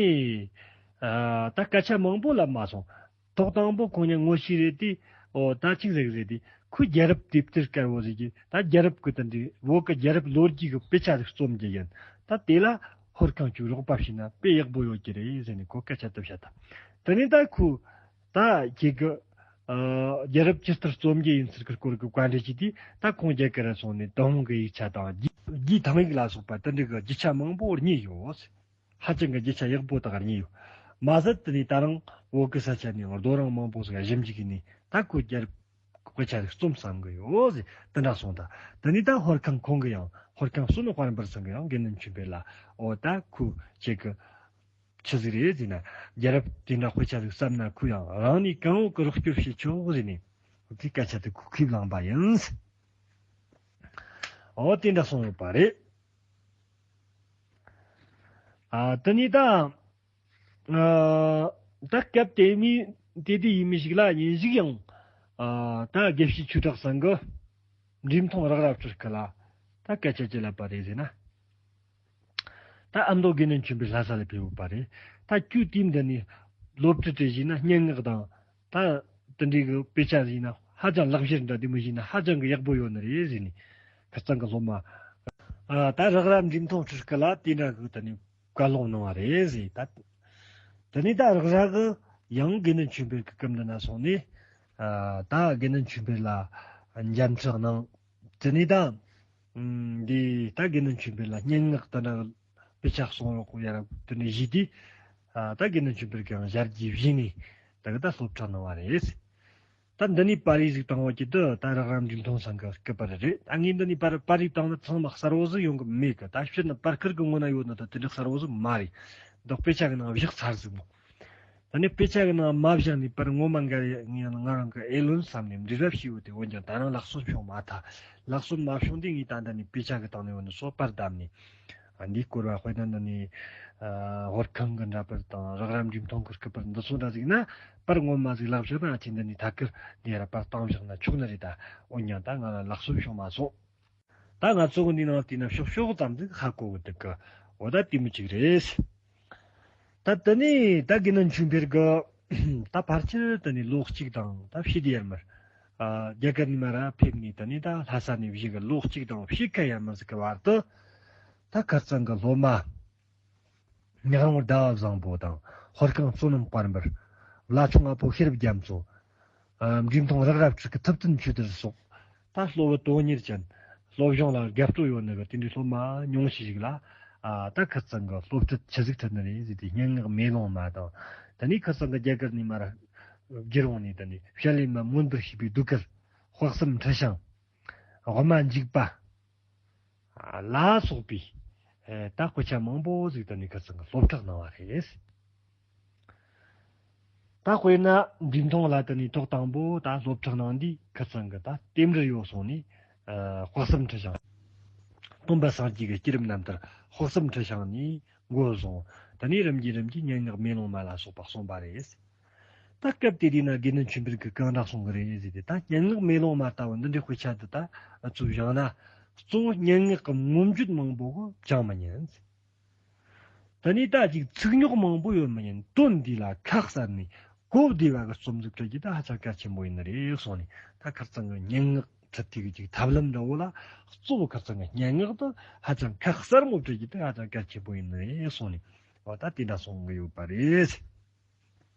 ཨ་ད་སྐད་ཆ་མང་པོ་ལབ་མ་སོང་། ཐོག་དང་པོ་ཁོང་ཉ་ངོ་ཤེས་རེད་དེ། ཨོ་ད་ཅིག་ཟེར་གི་ཟེར་དེ། ཁོའི་རྒྱལ་རབས་དེབ་ཐེར་དཀར་བོ་ཟེར་གི། ད་རྒྱལ་རབས་ཀྱི་ད་འདི་བོད་ཀྱི་རྒྱལ་རབས་ལོ་རྒྱུས་ཀྱི་དཔེ་ཆ་ཟིག་རྩོམ་རྒྱུ་ཡིན། ད་དེ་ལ་ཧོར་ཁང་ཅིག་རོགས་པ་བྱས་ན་དཔེ་ཡག་པོ་ཡོད་ཀྱི་རེད་ཟེར་ནས་ཁོ་སྐད་ཆ་དེ་བཤད་ད། དེ་ནས་ད་ཁོ་ད་ཁྱེད་ཀྱི་ཨ་རྒྱལ་རབས་ཇི་ལྟར་རྩོམ་རྒྱུ་ཡིན་ཟེར་གི་སྐོར་གྱི་བཀའ་འདྲི་བྱས་དུས། ད་ཁོང་རྒྱ་གར་ར་སོང་ནས་ཏུན་ཧོང་གི་ཡིག་ཆ་དང་རྒྱུད་རྒྱུད་ཐང་ཡིག་ལ་སོགས་པ་དེ་འདྲ་གི་རྒྱུ་ཆ་མང་པོ་རྙེད་ཡོད། ཧ་ཅང་གི་རྒྱུ་ཆ་ཡག་པོ་དག་རྙེད་ཡོད། མ་ཟད་དེ་ནས་ད་རུང་བོད་ཀྱི་ས་ཆ་ནས་རྡོ་རིང་མང་པོ་ཟིག་ཞིབ་འཇུག་གིས་ནས་ད་ཁོས་རྒྱལ་རབས་དཔེ་ཆ་ཟིག་རྩོམ་བསམ་གི་ཡོད་ཟེར་དེ་འདྲ་གསུངས་ད། དེ་ནས་ད་ཧོར་ཁང་ཁོང་གི་ཡང་ཧོར་ཁང་བསོད་ནམས་དཔལ་འབར་ཚང་གི་ཡང་དགེ་འདུན་ཆོས་འཕེལ་ལ་འོ་ད་ཁོས་ཁྱེད་ཀྱི་ཆི་ཟིག་རེད་ཟེར་ན། རྒྱལ་རབས་དེ་འདྲ་དཔེ་ཆ་ཟིག་བསམ་ན་ཁོས་ཡང་རང་ནས་གང་འོག་གི་རོགས་སྐྱོར་བྱེད་ཆོག་ཟེར་ནས་དེ་སྐད་ཆ་དེ་ཁོས་ཁས་བླངས་པ་ཡིན། འོ་དེ་འདྲ་གསུངས་ཡོད་པ་རེད། ཨ་དེ་ནས་ད་ཨ་ད་སྐབས་དེ་མི་དེ་དུས་ཡིན་མི་ཞིག་ལ་ཉིན་ཞིག་ཡང་ཨ་ད་དགེ་བཤེས་ཆོས་གྲགས་ཚང་གིས་འབྲི་མཐོང་རགས་རམས་ཁྲི་ཀ་ལ་ད་སྐད་ཆ་ཅི་ལབ་པ་རེད་ཟེར་ན། ད་ཨ་མདོ་དགེ་འདུན་ཆོས་འཕེལ་ལྷ་ས་ལ་ཕེབས་ཡོད་པ་རེད། ད་ཁྱོད་དུས་འདི་ནས་སློབ་ཁྲིད་བྱས་ན་སྙན་ངག་དང་ད་དེ་འདྲའི་གི་དཔེ་ཆ་ཟིག་ན་ཧ་ཅང་ལག་བཤེར་འདྲ་དེ་མོ་བྱས་ན་ཧ་ཅང་གི་ཡག་པོ་ཡོད་ནི་རེད་ཟེར་ནས་ཁ་སང་གི་སློབ་མ་ཨ་ད་རགས་རམས་འབྲི་མཐོང་ཁྲི་ཀ་ལ་དེ་འདྲ་གི་ད་ནི་བཀའ་སློབ་གནང་བ་རེད་ཟེར། ད་དེ་ནས་ད་རགས་ར་གི་ཡང་དགེ་འདུན་ཆོས་འཕེལ་གི་སྐབས་འདི་ན་སོང་ནས་ཨ་ད་དགེ་འདུན་ཆོས་འཕེལ་ལ་འཇམ་ཕྲག་གནང་། དེ་ནས་ད་ཨུམ་འདི་ད་དགེ་འདུན་ཆོས་འཕེལ་ལ་སྙན་ངག་དེ་འདྲ་དཔེ་ཆ་གསུང་རོགས་ཡ་ར་དེ་ནས་བཞེས་དུས་ཨ་ད་དགེ་འདུན་ཆོས་འཕེལ་གི་ཡང་ཞལ་གྱིས་བཞེས་ནས་ད་གི་ད་སློབ་ཁྲིད་གནང་བ་རེད། ད་འདི་ནས་པར་རིས་ཟིག་བཏང་བ་ཅིག་ཏུ་ད་རགས་རམས་འབྲི་མཐོང་ཚང་གི་སྐུ་པར་རེད། ད་ངས་འདི་ནས་པར་པར་རིས་བཏང་ན་ཚང་མ་གསལ་བོ་ཟིག་ཡོང་གི་མེད་གི། ད་ཕྱིར་ན་པར་ཁུར་གི་ངོ་ན་ཡོད་ན་ད་དེ་འདྲ་གསལ་བོ་ཟིག་མ་རེད། འདི་དཔེ་ཆ་གི་ནང་བཞག་ཚར་ཟིག་མོ། ད་ནི་དཔེ་ཆ་གི་ནང་མ་བཞག་ནས་པར་ངོ་མ་འགའ་ཡང་ང་རང་གི་ཨེ་ལོན་བསམ་ནས་འབྲི་རབས་ཤིག་ཡོད་དེ། འོན་ཀྱང་ད་རང་ལག་སོན་བྱུང་མ་ཐལ། ལག་སོན་མ་བྱུང་དུས་ངས་ད་ལྟ་ནས་དཔེ་ཆ་གི་སྟེང་ནས་འོ་ནི་སོ་པར་བདམས་ནས། ཨ། འདིའི་སྐོར་བ་དཔེར་ན་འདི་ནས། ཨ། ཧོར་ཁང་གི་འདྲ་པར་དང་། རག་ར་འབྲི་མཐོང་གི་སྐུ་པར་འདི་ཚོ་འདྲ་ཟིག་ན། པར་ངོ་མ་ཟིག་ལག་བཞག་ན། ཨ། ཁྱེད་འདི་ནས་ཐད་ཀར་འདི་ཡར་པར་བཏང་བཞག་ན་ཆོག་ནི་རེད་ད། འོན་ཀྱང་ད་ང་ལ་ལག་སོན་བྱུང་མ་སོང་། ད་ང་ཚོ་གི་འདི་ནང་དེ་ན་ཤོག་ཤོག་ཙམ་ཟིག་ཧ་གོ་གི་འདུག་གི། འོ་ད་དེ་མོ་ཅིག་རེད། ད་དེ་ནས་ད་དགེ་འདུན་ཆོས་འཕེལ་གི་ད་ཕལ་ཆེར་དེ་ནས་ལོ་གཅིག་དང་ད་ཕྱེད་ཀ་ཡར་མར། ཨ། རྒྱ་གར་ནས་མར་ཕེབས་ནས་དེ་ནས་ད་ལྷ་ས་ནས་བཞུགས་གི་ལོ་གཅིག་དང་ཕྱེད་ཀ་ཡར་མར་ཟིག་གི་བར་དུ། ད་ཁིར་ཚང་གི་སློབ་མ། ཉག་རོང་ཟླ་བ་བཟང་པོ་དང་། ཧོར་ཁང་བསོད་ནམས་དཔལ་འབར། བླ་མཆོག་ལྔ་པོ་ཤེས་རབ་རྒྱ་མཚོ། ཨ། འབྲི་མཐོང་རག་ར་ཁྲི་གི་ཐུབ་བསྟན་ཆོས་དར་སོགས། ད་སློབ་བུ་དོན་གཉེར་ཅན། སློབ་སྦྱོང་ལ་རྒྱབ་སྐྱོར་ཡོད་ནི་གི་དེ་འདྲའི་སློབ་མ་ཉུང་ཤས་ཤིག་ལ། ཨ། ད་ཁིར་ཚང་གི་སློབ་ཁྲིད་ཆི་ཟིག་ཁྲིད་ནི་རེད་ཟེར་དུས། སྙན་ངག་མེ་ལོང་མ་དང་། དེ་ནས་ཁིར་ཚང་གི་རྒྱ་གར་ནས་མར་བསྒྱུར་འོང་ནས། དེ་ནས་བཤད་ལས་མ་མུན་པར་ཤེས་པའི་ཟློས་གར། དཔག་བསམ་འཁྲི་ཤིང་། དབུ་མ་འཇུག་པ་ལ་སོགས་པའི། ཨ། ད་དཔེ་ཆ་མང་པོ་ཟིག་དེ་ནས་ཁིར་ཚང་གིས་སློབ་ཁྲིད་གནང་བ་རེད། ད་དཔེར་ན་འབྲི་མཐོང་ལ་དེ་ནས་ཐོག་དང་པོ་ད་སློབ་ཁྲིད་གནང་དུས། ཁིར་ཚང་གིས་ད་རྟེན་འབྲེལ་ཡོད་སོང་ནས། ཨ། དཔག་བསམ་འཁྲི་ཤིང་། སྟོན་པ་སངས་རྒྱས་ཀྱི་བསྐྱེད་རིམ་རྣམ་ཐར་དཔག་བསམ་འཁྲི་ཤིང་ནས་འགོ་བཟུང་། དེ་ནས་རིམ་གྱིས་རིམ་གྱིས་སྙན་ངག་མེ་ལོང་མ་ལ་སོགས་པ་གསུངས་པ་རེད། ད་སྐབས་དེ་དུས་ན་དགེ་འདུན་ཆོས་འཕེལ་གྱིས་གང་འདྲ་གསུང་གི་རེད་ཟེར་དུས། ད་སྙན་ངག་མེ་ལོང་མ་ལྟ་བུ་འདི་འདྲའི་དཔེ་ཆ་འདི་ད་ཚུར་བཞག་ན། གཙོ་བོ་སྙན་ངག་གི་མངོན་བརྗོད་མང་པོ་གིས་ཅང་མི་ཉན། དེ་ནས་ད་ཅིག་ཚིག་རྙོག་མང་པོ་ཡོད་མི་ཉན། དོན་འདི་ལ་ཁ་གསལ་ནས་གོ་བདེ་བ་གི་རྩོམ་ཟིག་བྲི་རྒྱུ་ད་ཧ་ཅང་གལ་ཆེན་པོ་ཡིན་ནི་རེད་གསུངས་ནས། ད་ཁིར་ཚང་གི་སྙན་ངག་ཁྲིད་དུས་ཀྱི་ཅིག་ཐབས་ལམ་འདྲ་བོ་ལ། གཙོ་བོ་ཁིར་ཚང་གི་སྙན་ངག་ཏུ་ཧ་ཅང་ཁ་གསལ་མོ་བྲི་རྒྱུ་དེ་ཧ་ཅང་གལ་ཆེན་པོ་ཡིན་ནི་རེད་གསུངས་ནས། འོ་ད་དེ་འདྲ་གསུང་གི་ཡོད་པ་རེད།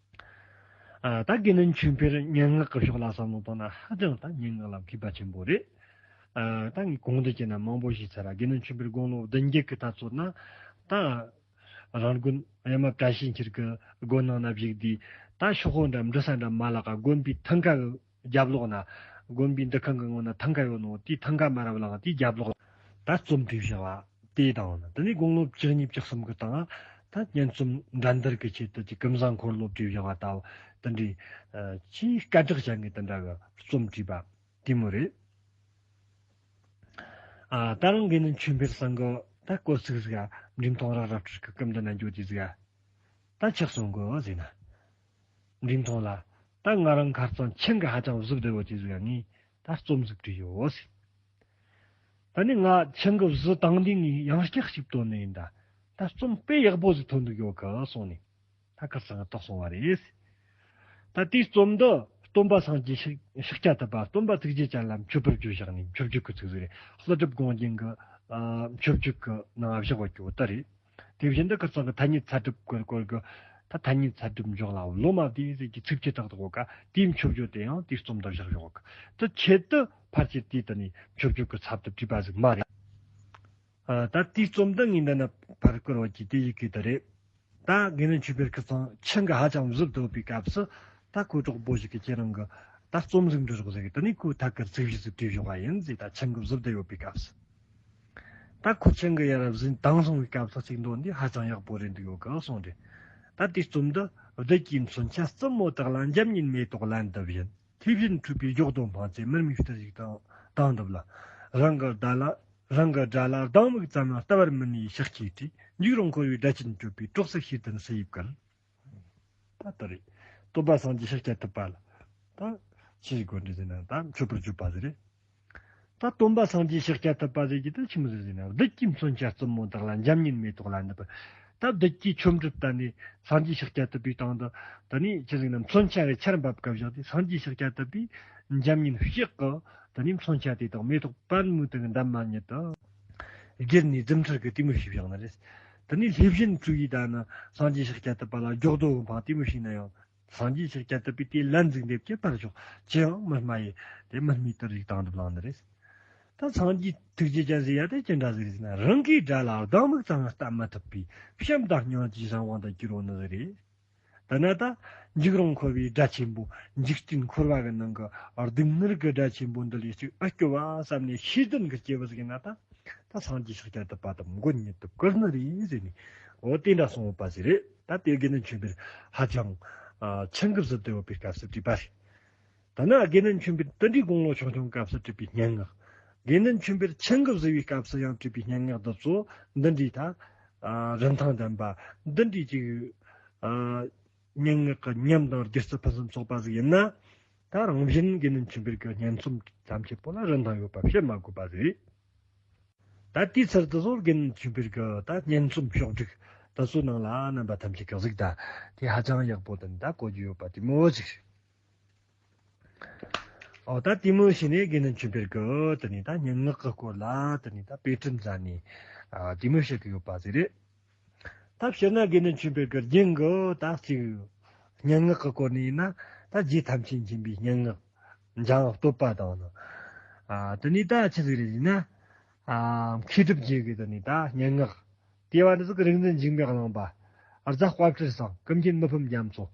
ཨ། ད་དགེ་འདུན་ཆོས་འཕེལ་སྙན་ངག་གི་ཕྱོགས་ལ་བསམ་བློ་བཏང་ན། ཧ་ཅང་ད་སྙན་ངག་ལ་མཁས་པ་ཆེན་པོ་རེད། ཨ། ད་ངས་གོང་དུ་བཤད་ན་མང་པོ་ཞིག་ཚར་ར། དགེ་འདུན་ཆོས་འཕེལ་དགུང་ལོ་བདུན་བརྒྱད་ཀྱི་ད་ཚོད་ན། ད་རང་དགོན་ཡ་མ་བཀྲ་ཤིས་འཁྱིལ་གྱི་དགོན་ནང་ན་བཞུགས་དུས། ད་ཤོག་ཁོག་འདྲ་འབྲི་ས་འདྲ་མ་ལག་ག་དགོན་པའི་ཐང་ཀ་གི་རྒྱབ་ལོགས་ན། དགོན་པའི་འདུ་ཁང་གི་ངོས་ན་ཐང་ཀ་ཡོད་ནོ། དེའི་ཐང་ཀ་མ་རབ་ལངས། དེའི་རྒྱབ་ལོགས་ད་རྩོམ་བྲིས་བཞག་པ་དེ་དང་། དེ་ནས་དགུང་ལོ་བཅུ་གཉིས་བཅུ་གསུམ་གྱི་སྟེང་ད་སྙན་རྩོམ་འགྲན་བསྡུར་གྱི་ཆེད་དུ་ཅིག་ཀུན་བཟང་འཁོར་ལོ་བྲིས་བཞག་པ་ལྟ་བུ། དེ་འདྲའི། ཨ། ཆེས་སྐད་གྲགས་ཅན་གྱི་དེ་འདྲ་གི་རྩོམ་བྲིས་པ་དེ་མོ་རེད། ཨ། ད་རང་དགེ་འདུན་ཆོས་འཕེལ་ཚང་གི་ད་སྐོར་ཚིག་ཟིག་ག། འབྲི་མཐོང་རག་ར་ཁྲི་གི་སྐུ་མདུན་ན་འགྱོ་དུས་ཟིག་ག། ད་ཆི་གསུང་གི་ཟེར་ན། འབྲི་མཐོང་ལ། ད་ང་རང་ཁ་རྩང་ཆང་གིས་ཧ་ཅང་བཟི་བདེ་བོ་དུས་ཟིག་ག་ངས་ད་རྩོམ་ཟིག་བྲིས་ཡོད་ཟེར། ད་ནི་ང་ཆང་གིས་བཟི་བཏང་དུས་ངས་ཡང་སྐྱག་ཞིག་བཏོན་ནི་ཡིན་ད། ད་རྩོམ་དཔེ་ཡག་པོ་ཟིག་ཐོན་འདུག་ཡོད་གི་གསུངས་ནས། ད་ཁིར་ཚང་གིས་དོགས་སོང་བ་རེད། ད་དེའི་རྩོམ་འདི་སྟོན་པ་སངས་རྒྱས་ཤཱཀྱ་ཐུབ་པ། སྟོན་པ་ཐུགས་རྗེ་ཅན་ལ་མཆོད་པར་བརྗོད་བཞག་ནས། མཆོད་བརྗོད་ཀྱི་ཚིག་ཟིག་རེད། ཀླུ་སྒྲུབ་དགོངས་རྒྱན་གྱི། ཨ། མཆོད་བརྗོད་ཀྱི་ནང་བཞག་པ་གི་འོ་ད་རེད། དེ་བཞིན་དུ་ཁིར་ཚང་གིས་ཐ་སྙད་ཚད་གྲུབ་ཀྱི་སྐོར་གྱི། ད་ཐ་སྙད་ཚད་གྲུབ་འཇོག་ལ་བློ་མ་བདེ་ཟེར་གྱི་ཚིག་ཆུ་ཏག་ཏག་ཡོད་ག། དེའི་མཆོད་བརྗོད་དེ་ཡང་དེའི་རྩོམ་དུ་བཞག་ཡོད་གི། དེ་ཆེད་དུ་ཕལ་ཆེར་དེའི་དེ་ནས་མཆོད་བརྗོད་ཀྱི་ཚབ་ཏུ་བྲིས་པ་ཟིག་མ་རེད། ཨ། ད་དེའི་རྩོམ་འདི་ངས་འདི་ན་ཕར་བསྐུར་བ་གྱིས་དེ་ཡི་གེ་དེ་རེད། ད་དགེ་འདུན་ཆོས་འཕེལ་ཁིར་ཚང་ཆང་གིས་ཧ་ཅང་བཟི་བདེ་ཡོད་པའི་སྐབས་སུ། ད་ཁོ་གྲོགས་པོ་ཞིག་གིས་ཁྱེད་རང་གིས་ད་རྩོམ་ཟིག་འབྲི་རོགས་ཟེར་གི། དེ་ནས་ཁོས་ཐད་ཀར་ཚིག་བཞི་ཟིག་བྲིས་བཞག་པ་ཡིན་ཟེར། ད་ཆང་གིས་བཟི་བདེ་ཡོད་པའི་སྐབས་སུ། ད་ཁོ་ཆང་གིས་ཡར་བཟི་བཏང་སོང་བའི་སྐབས་སུ་གཅིག་འདོན་དུས་ཧ་ཅང་ཡག་པོ་རེད་འདུག་ཡོད་གི་གསུངས་ཏེ། ད་དེའི་རྩོམ་འདི། བདུད་ཀྱི་མཚོན་ཆ་རྩུབ་མོ་དག་ལ། འཇམ་མཉེན་མེ་ཏོག་ལན་དུ་བཞིན། ལྷས་བྱིན་འཁྲུད་པའི་སྒྱོགས་རྡོ་འཕངས་ཚེ། མུར་མེའི་གཏེར་ཞིག་དང་དང་འདུག་ལ། རང་གི་དགྲ་ལ། རང་གི་དགྲ་ལ་སྡང་མིག་ཙམ་ཡང་ལྟ་བར་མི་ནུས་པའི་ཤཱཀྱའི་དྲིས། འཇིགས་རུང་འཁོར་བའི་དགྲ་ཆེན་གཅོད་པའི། གྲོགས་སུ་ཤེས་ལྡན་སྲིད་ཡིབ་གར། ད་ལྟ་རེད། སྟོན་པ་སངས་རྒྱས་ཤཱཀྱ་ཐུབ་པ་ལ། ད་ཆི་ཞིག་དགོས་འདྲི་ཟེར་ན། ད་མཆོད་པར་བརྗོད་པ་ཟིག་རེད། ད་སྟོན་པ་སངས་རྒྱས་ཤཱཀྱ་ཐུབ་པ་ཟེར་གྱི་དེ་ཆི་མོ་ཟིག་ཟེར་ན། བདུད་ཀྱི་མཚོན་ཆ་རྩུབ་མོ་དག་ལ། འཇམ་མཉེན་མེ་ཏོག་ལན་དུ་བཞིན། ད་བདུད་ཀྱི་ཆོ་འཕྲུལ་ད་ནི་སངས་རྒྱས་ཤཱཀྱ་ཐུབ་པའི་སྟེང་དུ། ད་ནི་ཆི་ཟིག་ན། མཚོན་ཆ་གི་ཆར་འབབ་སྐབས་བཞག་དུས། སངས་རྒྱས་ཤཱཀྱ་ཐུབ་པས་འཇམ་མཉེན་ཕྱག་གིས་ད་ནི་མཚོན་ཆ་དེ་དག་མེ་ཏོག་པད་མོ་དེ་གི་འདབ་མ་ཉིད་དུ་བསྒྱུར་ནས་རྫུ་འཕྲུལ་གྱིས་དེ་མོ་ཞིག་བཞག་ནི་རེད། ད་ནི་ལྷས་བྱིན་འཁྲུད་ཡས་ད་ནི་སངས་རྒྱས་ཤཱཀྱ་ཐུབ་པ་ལ་སྒྱོགས་རྡོ་གིས་འཕངས་དེ་མོ་ཞིག་ན་ཡང་། སངས་རྒྱས་ཤཱཀྱ་ཐུབ་པས་དེ་ལན་ཟིག་འདེབས་ཀྱི་ཕར་ཞོག། ཅི་ཡང་མི་སྨྲ་ཡི། དེ་མུར་མེའི་གཏེར་ཞིག་དང་འདྲ་བླངས་ནི་རེད། ད་སངས་རྒྱས་ཐུགས་རྗེ་ཅན་ཟེར་ཡ་དེ་ཅི་འདྲ་ཟིག་རེད་ཟེར་ན། རང་གི་དགྲ་ལ་སྡང་མིག་ཙམ་ཡང་ལྟ་མི་ཐུབ་པའི་བྱམས་དང་སྙིང་རྗེའི་རང་དབང་དུ་གྱུར་ཡོད་ནི་ཟིག་རེད། ད་ནི་ད་འཇིགས་རུང་འཁོར་བའི་དགྲ་ཆེན་པོ། འཇིག་རྟེན་འཁོར་བ་གི་ནང་གི་སྡུག་བསྔལ་གྱི་དགྲ་ཆེན་པོ་འདི་ལས་ཅིག་ཨ་སྐྱོབ་པ་བསམ་ནས་ཤེས་ལྡན་གྱི་སྐྱེས་བུ་ཟིག་ཡིན་ན། ད་ད་སངས་རྒྱས་ཤཱཀྱ་ཐུབ་པ་དང་མགོན་ཉིད་དུ་བཀུར་ནི་རེད་ཟེར་ནས། འོ་དེ་འདྲ་གསུངས་ཡོད་པ་ཟིག་རེད། ད་དེ་དགེ་འདུན་ཆོས་འཕེལ་ཧ་ཅང་ ཆང་གིས་བཟི་སྟེ་ཡོད་པའི་སྐབས་སུ་བྲིས་པ་རེད། ད་ནི་དགེ་འདུན་ཆོས་འཕེལ་དུད་འགྲོའི་དགུང་ལོ་ཆུང་ཆུང་སྐབས་སུ་བྲིས་པའི་སྙན་ངག་དགེ་འདུན་ཆོས་འཕེལ་ཆང་གིས་བཟི་བའི་སྐབས་སུ་ཡང་བྲིས་པའི་སྙན་ངག་འདི་ཚོ་འདི་འདྲའི་ད་རིན་ཐང་ལྡན་པ་འདི་འདྲའི་ཅིག་སྙན་ངག་གི་ཉམས་དང་སྒྱུ་རྩལ་ཕུན་སུམ་ཚོགས་པ་ཟིག་ཡིན་ན། ད་རང་བཞིན་དགེ་འདུན་ཆོས་འཕེལ་གྱི་སྙན་རྩོམ་ཐམས་ཅད་པོ་ལ་རིན་ཐང་ཡོད་པ་བཤད་མ་དགོས་པ་ཟིག་ད་དེའི་ཚུལ་དུ་ཚོ་དགེ་འདུན་ཆོས་འཕེལ་གྱི་ད་སྙན་རྩོམ་ཕྱོགས་བསྒྲིགས་ད་ཚོ་ནང་ལ་རྣམ་པ་ཐམས་ཅད་ཀྱིས་གཟིགས་ད་དེ་ཧ་ཅང་ཡག་པོ་དང་ད་གོ་རྒྱུ་ཡོད་པ་དེ་མོ་ཟིག་ཨོ་ད་དེ་མོ་བྱས་ནས་དགེ་འདུན་ཆོས་འཕེལ་གྱི་དེ་ནས་ད་སྙན་ངག་གི་སྐོར་ལ་དེ་ནས་ད་དཔེ་སྐྲུན་མཛད་ནས་དེ་མོ་བཤད་ཀྱི་ཡོད་པ་ཟིག་རེད། ད་སྤྱིར་ན་དགེ་འདུན་ཆོས་འཕེལ་གྱི་རྒྱུན་གྱི་ད་ཅིག་སྙན་ངག་གི་སྐོར་ནས་ཡིན་ན་ད་རྗེ་ཐམས་ཅད་མཁྱེན་པའི་སྙན་ངག་འཇམ་བསྟོད་པ་དང་ནི། ཨ་དེ་ནས་ད་ཆི་ཟིག་རེད་ཟེར་ན། ཨ་མཁས་གྲུབ་རྗེ་གི་དེ་ནས་ད་སྙན་ངག་དེ་བ་འདི་ཟིག་རིག་འཛིན་འཇིགས་མེད་གླིང་པ། རྫ་དཔལ་སྤྲུལ་ཚང་ཀུན་མཁྱེན་མི་ཕམ་རྒྱ་མཚོ།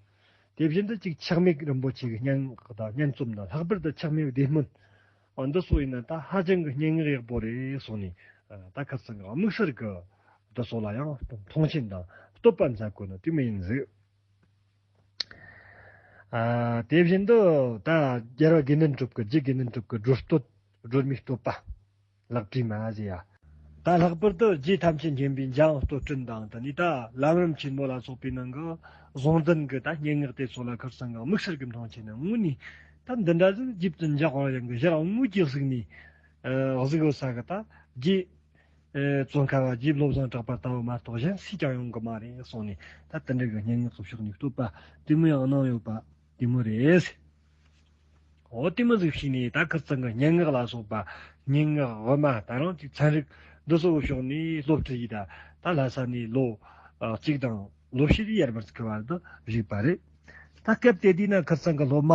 དེ་བཞིན་དུ་ཅིག་ཆགས་མེད་རིན་པོ་ཆེ་གི་སྙན་ངག་དང་སྙན་རྩོམ་དང་ལྷག་པར་དུ་ཆགས་མེད་བདེ་སྨོན། འདི་ཚོ་ཡིན་ན་ད་ཧ་ཅང་གི་སྙན་ངག་ཡག་པོ་རེད་གསུངས་ནས། ད་ཁ་སང་གི་དམིགས་བསལ་གི་འདི་ཚོ་ལ་ཡང་མཐོང་ཆེན་དང་བསྟོད་པ་མཛད་དགོས་ནི་དེ་མོ་ཡིན་ཟིག་ཨ་དེ་བཞིན་དུ་ད་རྒྱལ་བ་དགེ་འདུན་གྲུབ་ཀྱི་རྗེ་དགེ་འདུན་གྲུབ་ཀྱི་སྒྲོལ་བསྟོད་སྒྲོལ་མའི་བསྟོད་པ་ལག་བྲིས་མ་ཟེར་ཡ། ད་ལྷག་པར་དུ་རྗེ་ཐམས་ཅད་མཁྱེན་པའི་འཇམ་བསྟོད་སྤྲིན་དང་དེ་ནས་ད་ལམ་རིམ་ཆེན་མོ་ལ་སོགས་པའི་ནང་གི་གཟུངས་ལྡན་གྱི་ད་སྙན་ངག་དེ་ཚོ་ལ་ཁར་སང་གི་དམིགས་བསལ་གྱི་མཐོང་ཆེན་ནི་དངོས་ནས་ད་འདི་འདྲ་ཟིག་རྗེ་བཙུན་འཇམ་དབྱངས་ཀྱི་ཞལ་དངོས་ཀྱིས་གཟིགས་ནས་གཟིགས་ཡོད་ས་གི་ད་རྗེ་ཙོང་ཁ་པ་རྗེ་བློ་བཟང་གྲགས་པ་ལྟ་བུ་མ་གཏོགས་གཞན་སུས་ཀྱང་ཡོང་གི་མ་རེད་གསུངས་ནས། ད་དེ་འདྲ་གི་སྙན་ངག་གི་ཕྱོགས་ནས་བསྟོད་པ་དེ་མོ་ཡང་གནང་ཡོད་པ་དེ་མོ་རེད། འོ་དེ་མོ་ཟིག་བྱས་ནས་ད་ཁིར་ཚང་གི་སྙན་ངག་ལ་སོགས་པ་སྙན་ངག་དབུ་མ་ད་རུང་ཅིག་ཚན་རིག་འདི་ཚོ་གི་ཕྱོགས་ནས་སློབ་ཁྲིད་ཡིས་ད་ད་ལྷ་ས་ནས་ལོ་གཅིག་དང་ལོ་ཕྱེད་ཡར་མར་ཚུགས་པ་དུ་བཞུགས་པ་རེད། ད་སྐབས་དེ་དུས་ན་ཁིར་ཚང་གི་སློབ་མ།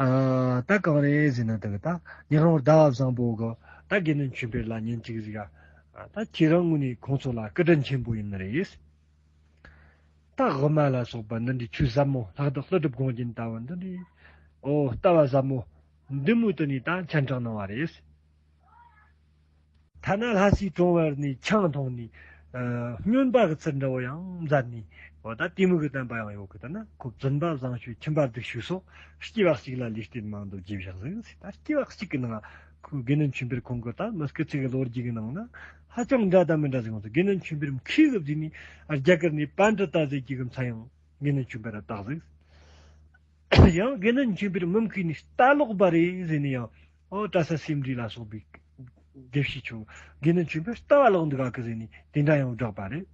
ཨ་ད་གང་རེད་ཟེར་ན་དེ་གི་ད་ཉི་ཧོང་ཟླ་བ་བཟང་པོ་གི་ད་དགེ་འདུན་ཆོས་འཕེལ་ལ་ཉིན་གཅིག་ཟིག་ག་ད་ཁྱེད་རང་ངོས་ནས་ཁོང་ཚོ་ལ་སྐུ་དྲིན་ཆེན་པོ་ཡིན་ནི་རེད། ད་དབུ་མ་ལ་སོགས་པ་འདི་འདྲའི་ཆོས་ཟབ་མོ་ལྷག་བསྡུས་ཀླུ་སྒྲུབ་དགོངས་རྒྱན་ལྟ་བུ་འདི་འདྲའི་ཨོ་ལྟ་བ་ཟབ་མོ་འདི་མོ་དེ་ནས་ད་མཆན་དྲངས་གནང་བ་རེད། ཐ་ན་ལྷ་སའི་གྲོང་བར་ནས་ཆང་འཐུང་ནས་ཨ་སྨྱོན་པ་གི་ཚུལ་འདྲ་བོ་ཡང་མཛད་ནས་འོ་ད་དེ་མོ་གི་བསྟན་པ་ཡང་ཡོད་གི། ད་ན་ཁོ་བཙུན་པ་བཟང་སྤྱོད་ཁྱིམ་པ་སྡིག་སྤྱོད་སོགས་སྐྱེ་བ་གཅིག་ལ་ལུས་རྟེན་མང་དུ་བགྱིས་བཞག་ཟིག་ད་སྐྱེ་བ་གཅིག་གི་ནང་ཁོ་དགེ་འདུན་ཆོས་འཕེལ་ཁོང་གི་ད་མི་སྐུ་ཚེ་གི་ལོ་རྒྱུས་ཀྱི་ནང་ན་ཧ་ཅང་འདྲ་དང་མི་འདྲ་ཟིག་ཡོང་ཚེ་དགེ་འདུན་ཆོས་འཕེལ་མཁས་གི་བརྫིས་ནས་རྒྱ་གར་ནས་པཎྜི་ཏ་ཟེར་གྱི་གི་མཚན་ཡང་། དགེ་འདུན་ཆོས་འཕེལ་ར་བཏགས་ཟིག་ཡང་དགེ་འདུན་ཆོས་འཕེལ་མི་མཁས་ནས་ལྟ་ལོག་པ་རེད་ཟེར་ནས་ཡང་ཨོ་གྲྭ་ས་སེ་འབྲས་ལ་སོགས་པའི་དགེ་བཤེས་ཆོ་དགེ་འདུན་ཆོས་འཕེལ་ལྟ་བ་ལོག་འདུག་ག་གི་ཟེར་ནས་དེ་འདྲ་ཡང་བསྒྲགས་པ་རེད།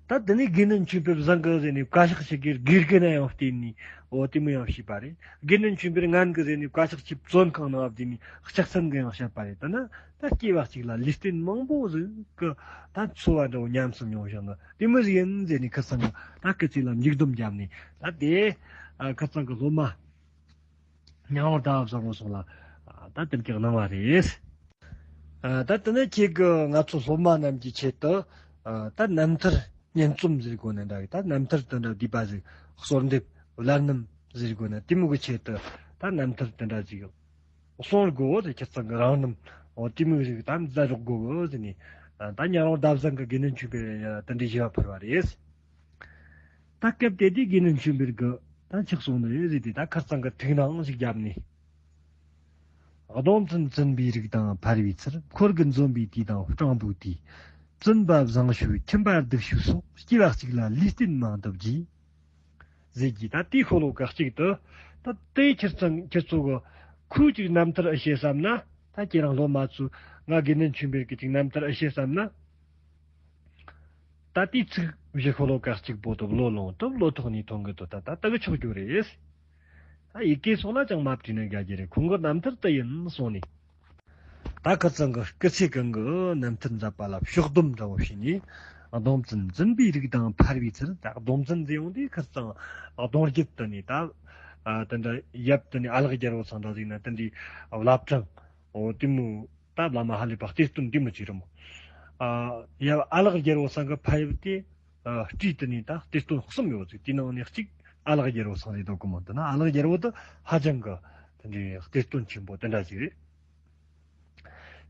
ད་དེ་ནས་དགེ་འདུན་ཆོས་འཕེལ་བཟང་གི་ཟེར་ནས་བཀའ་ཤག་ཞིག་གིས་དགེ་རྒན་ན་ཡང་བསྟེན་ནས་ཨོ་དེ་མོ་ཡང་བྱས་པ་རེད། དགེ་འདུན་ཆོས་འཕེལ་ངན་གི་ཟེར་ནས་བཀའ་ཤག་ཆེད་བཙོན་ཁང་ནང་བསྡུས་ནས་ལྕགས་ཚན་གི་ཡང་བཤད་པ་རེད། ད་ན་ད་སྐྱེ་བ་གཅིག་ལ་ལུས་རྟེན་མང་པོ་ཟིག་གི་ད་འཚོ་བ་འདྲ་བོ་ཉམས་སུ་མྱོང་བཞག་ན། དེ་མོ་ཟིག་ཡིན་ཟེར་ནས་ཁ་སང་ད་སྐུ་ཚེ་ལ་མཇུག་སྡོམ་བརྒྱབ་ནས་ད་དེ་ཁ་སང་གི་སློབ་མ་ཉང་བར་ཟླ་བ་བཟང་པོ་སོགས་ལ་ད་དེ་གི་གནང་བ་རེད། ད་དེ་ནས་ཁྱེད་ཀྱི་ང་ཚོ་སློབ་མ་རྣམས་ཀྱི་ཆེད་དུ་ད་རྣམ་ཐར་སྙན་རྩོམ་ཟེར་དགོས་ན་འདྲ་བའི་ད་རྣམ་ཐར་དེ་འདྲ་བསྡུས་པ་ཟིག་གསོལ་འདེབས་བླ་རྣམ་ཟེར་དགོས་ན་དེ་མོ་གི་ཆེད་དུ་ད་རྣམ་ཐར་དེ་འདྲ་ཟིག་གསུང་དགོས་ཟེར། ཁྱེད་ཚང་གི་རང་རྣམ་འོ་དེ་མོ་ཟིག་ད་མཛད་རོགས་དགོས་ཟེར་ནས་ད་ཉང་རོང་ཟླ་བཟང་གི་དགེ་འདུན་ཆོས་འཕེལ་དེ་འདྲའི་ཞུ་བ་ཕུལ་བ་རེད། ད་སྐབས་དེ་དུས་དགེ་འདུན་ཆོས་འཕེལ་གི་ད་ཆགས་སོང་ནི་ཟེར་དེ་ད་ཁར་ཚང་གི་ཐུགས་སྣང་ཞིག་བརྒྱབ་ནས། གདོང་བཙུན་བཙུན་པའི་རིགས་དང་འཕར་བའི་ཚུལ། འཁོར་གྱིས་འཛོམས་པའི་དུས་དང་སྤྲང་པོའི་དུས། བཙུན་པ་བཟང་ཞུ་ཁྱིམ་པ་སྡིག་ཞུ་སོགས། སྐྱེ་བ་གཅིག་ལ་ལུས་རྟེན་མང་དུ་བགྱིས། ཟེར་གྱི་ད་དེའི་ཤོ་ལོ་ཀ་གཅིག་ཏུ་ད་དེ་ཁྱེད་ཚང་ཁྱེད་ཚོ་གི་ཁོའི་ཅིག་རྣམ་ཐར་ཨེ་ཤེས་བསམ་ན། ད་ཁྱེད་རང་སློབ་མ་ཚོས་ང་དགེ་འདུན་ཆོས་འཕེལ་གྱི་ཅིག་རྣམ་ཐར་ཨེ་ཤེས་བསམ་ན། ད་དེའི་ཚིག་བཞི་ཤོ་ལོ་ཀ་གཅིག་པོ་དུ་བློ་ལོང་དུ་བློ་ཐོག་ནས་ཐོན་གི་དུ་ད་ད་ལྟ་གི་ཆོག་རྒྱུ་རེད། ད་ཡི་གེ་སོགས་ལ་ཅང་མ་བྲིས་ན་དགའ་རྒྱུ་རེད། ཁོང་གི་རྣམ་ཐར་དུ་ཡིན་གསུངས་ནས། ད་ཁ་ཚང་གི་སྐུ་ཚེ་གང་གི་རྣམ་ཐར་མཛད་པ་ལ་ཕྱོགས་བསྡོམས་འདྲ་བོ་བྱས་ནས། གདོང་བཙུན་བཙུན་པའི་རིགས་དང་འཕར་བའི་ཚུལ། ད་གདོང་བཙུན་ཟེར་ཡོང་དུས་ཁ་ཚང་གདོང་རྒྱབ་དུ་ནས་ད་དེ་འདྲ་ཡབ་དུ་ནས་ཨ་ལགས་རྒྱལ་པོ་ཚང་འདྲ་ཟིག་ན་དེ་འདྲའི་བླ་བྲང་འོ་དེ་མོ་ད་བླ་མ་ཧ་ལས་པ་གཏེར་སྟོན་འདི་མོ་ཅིག་རེད་མོ། ཡབ་ཨ་ལགས་རྒྱལ་པོ་ཚང་གི་ཕ་ཡབ་དེ་སྤྲེའུ་དུ་ནས་ད་གཏེར་སྟོན་གསུམ་ཡོད་ཟིག་དེའི་ནང་ནས་གཅིག་ཨ་ལགས་རྒྱལ་པོ་ཚང་རེད་འདུག་གི་མོ། དེ་ན་ཨ་ལགས་རྒྱལ་པོ་དུ་ཧ་ཅང་གི་དེ་འདྲའི་གཏེར་སྟོན་ཆེན་པོ་དེ་འདྲ་ཟིག་རེད།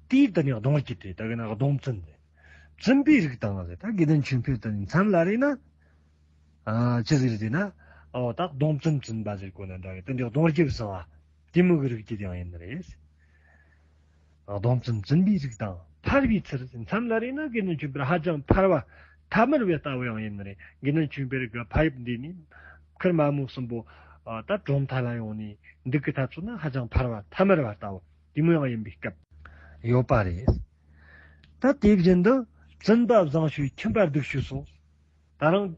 དེའི་དུ་ནས་གདོང་རྒྱུད་དེ་ད་གི་ན་གདོང་བཙུན་དེ་བཙུན་པའི་རིགས་དང་ཟེར། ད་དགེ་འདུན་ཆོས་འཕེལ་དུ་ནས་མཚམས་ལ་རེད་ན། ཨ་ཅི་ཟེར་ཟེར་ན། ཨོ་ད་སྡོམ་བརྩོན་བརྩོན་པ་ཟེར་གོ་ན་འདྲ་གི་དེ་འདྲའི་སྡོམ་རྒྱབ་བཟང་བ་དེ་མོ་གི་རིགས་ཀྱི་ཡང་ཡིན་ནི་རེད། སྡོམ་བརྩོན་བརྩོན་པའི་རིགས་དང་ཕལ་པའི་ཚུལ། མཚམས་ལ་རེ་ན་དགེ་འདུན་ཆོས་འཕེལ་ཧ་ཅང་ཕལ་བ་ཐ་མལ་བའི་ལྟ་བུ་ཡང་ཡིན་ནི་རེད། དགེ་འདུན་ཆོས་འཕེལ་གྱི་ཕ་ཡུལ་འདི་ནས་ཁིར་མ་མོ་གསུམ་པོ་ཨ་ད་གྲོང་མཐའ་ལ་ཡོང་ནས་འདུག་གི་ཐབས་ཚུལ་ན་ཧ་ཅང་ཕལ་བ་ཐ་མལ་བ་ལྟ་བུ་དེ་མོ་ཡང་ཡིན་པའི་སྐབས་ཡོད་པ་རེད། ད་དེ་བཞིན་དུ་བཙུན་པ་བཟང་ཤོས་ཁྱིམ་པ་སྡུག་ཤོས་སོགས། ད་རང་།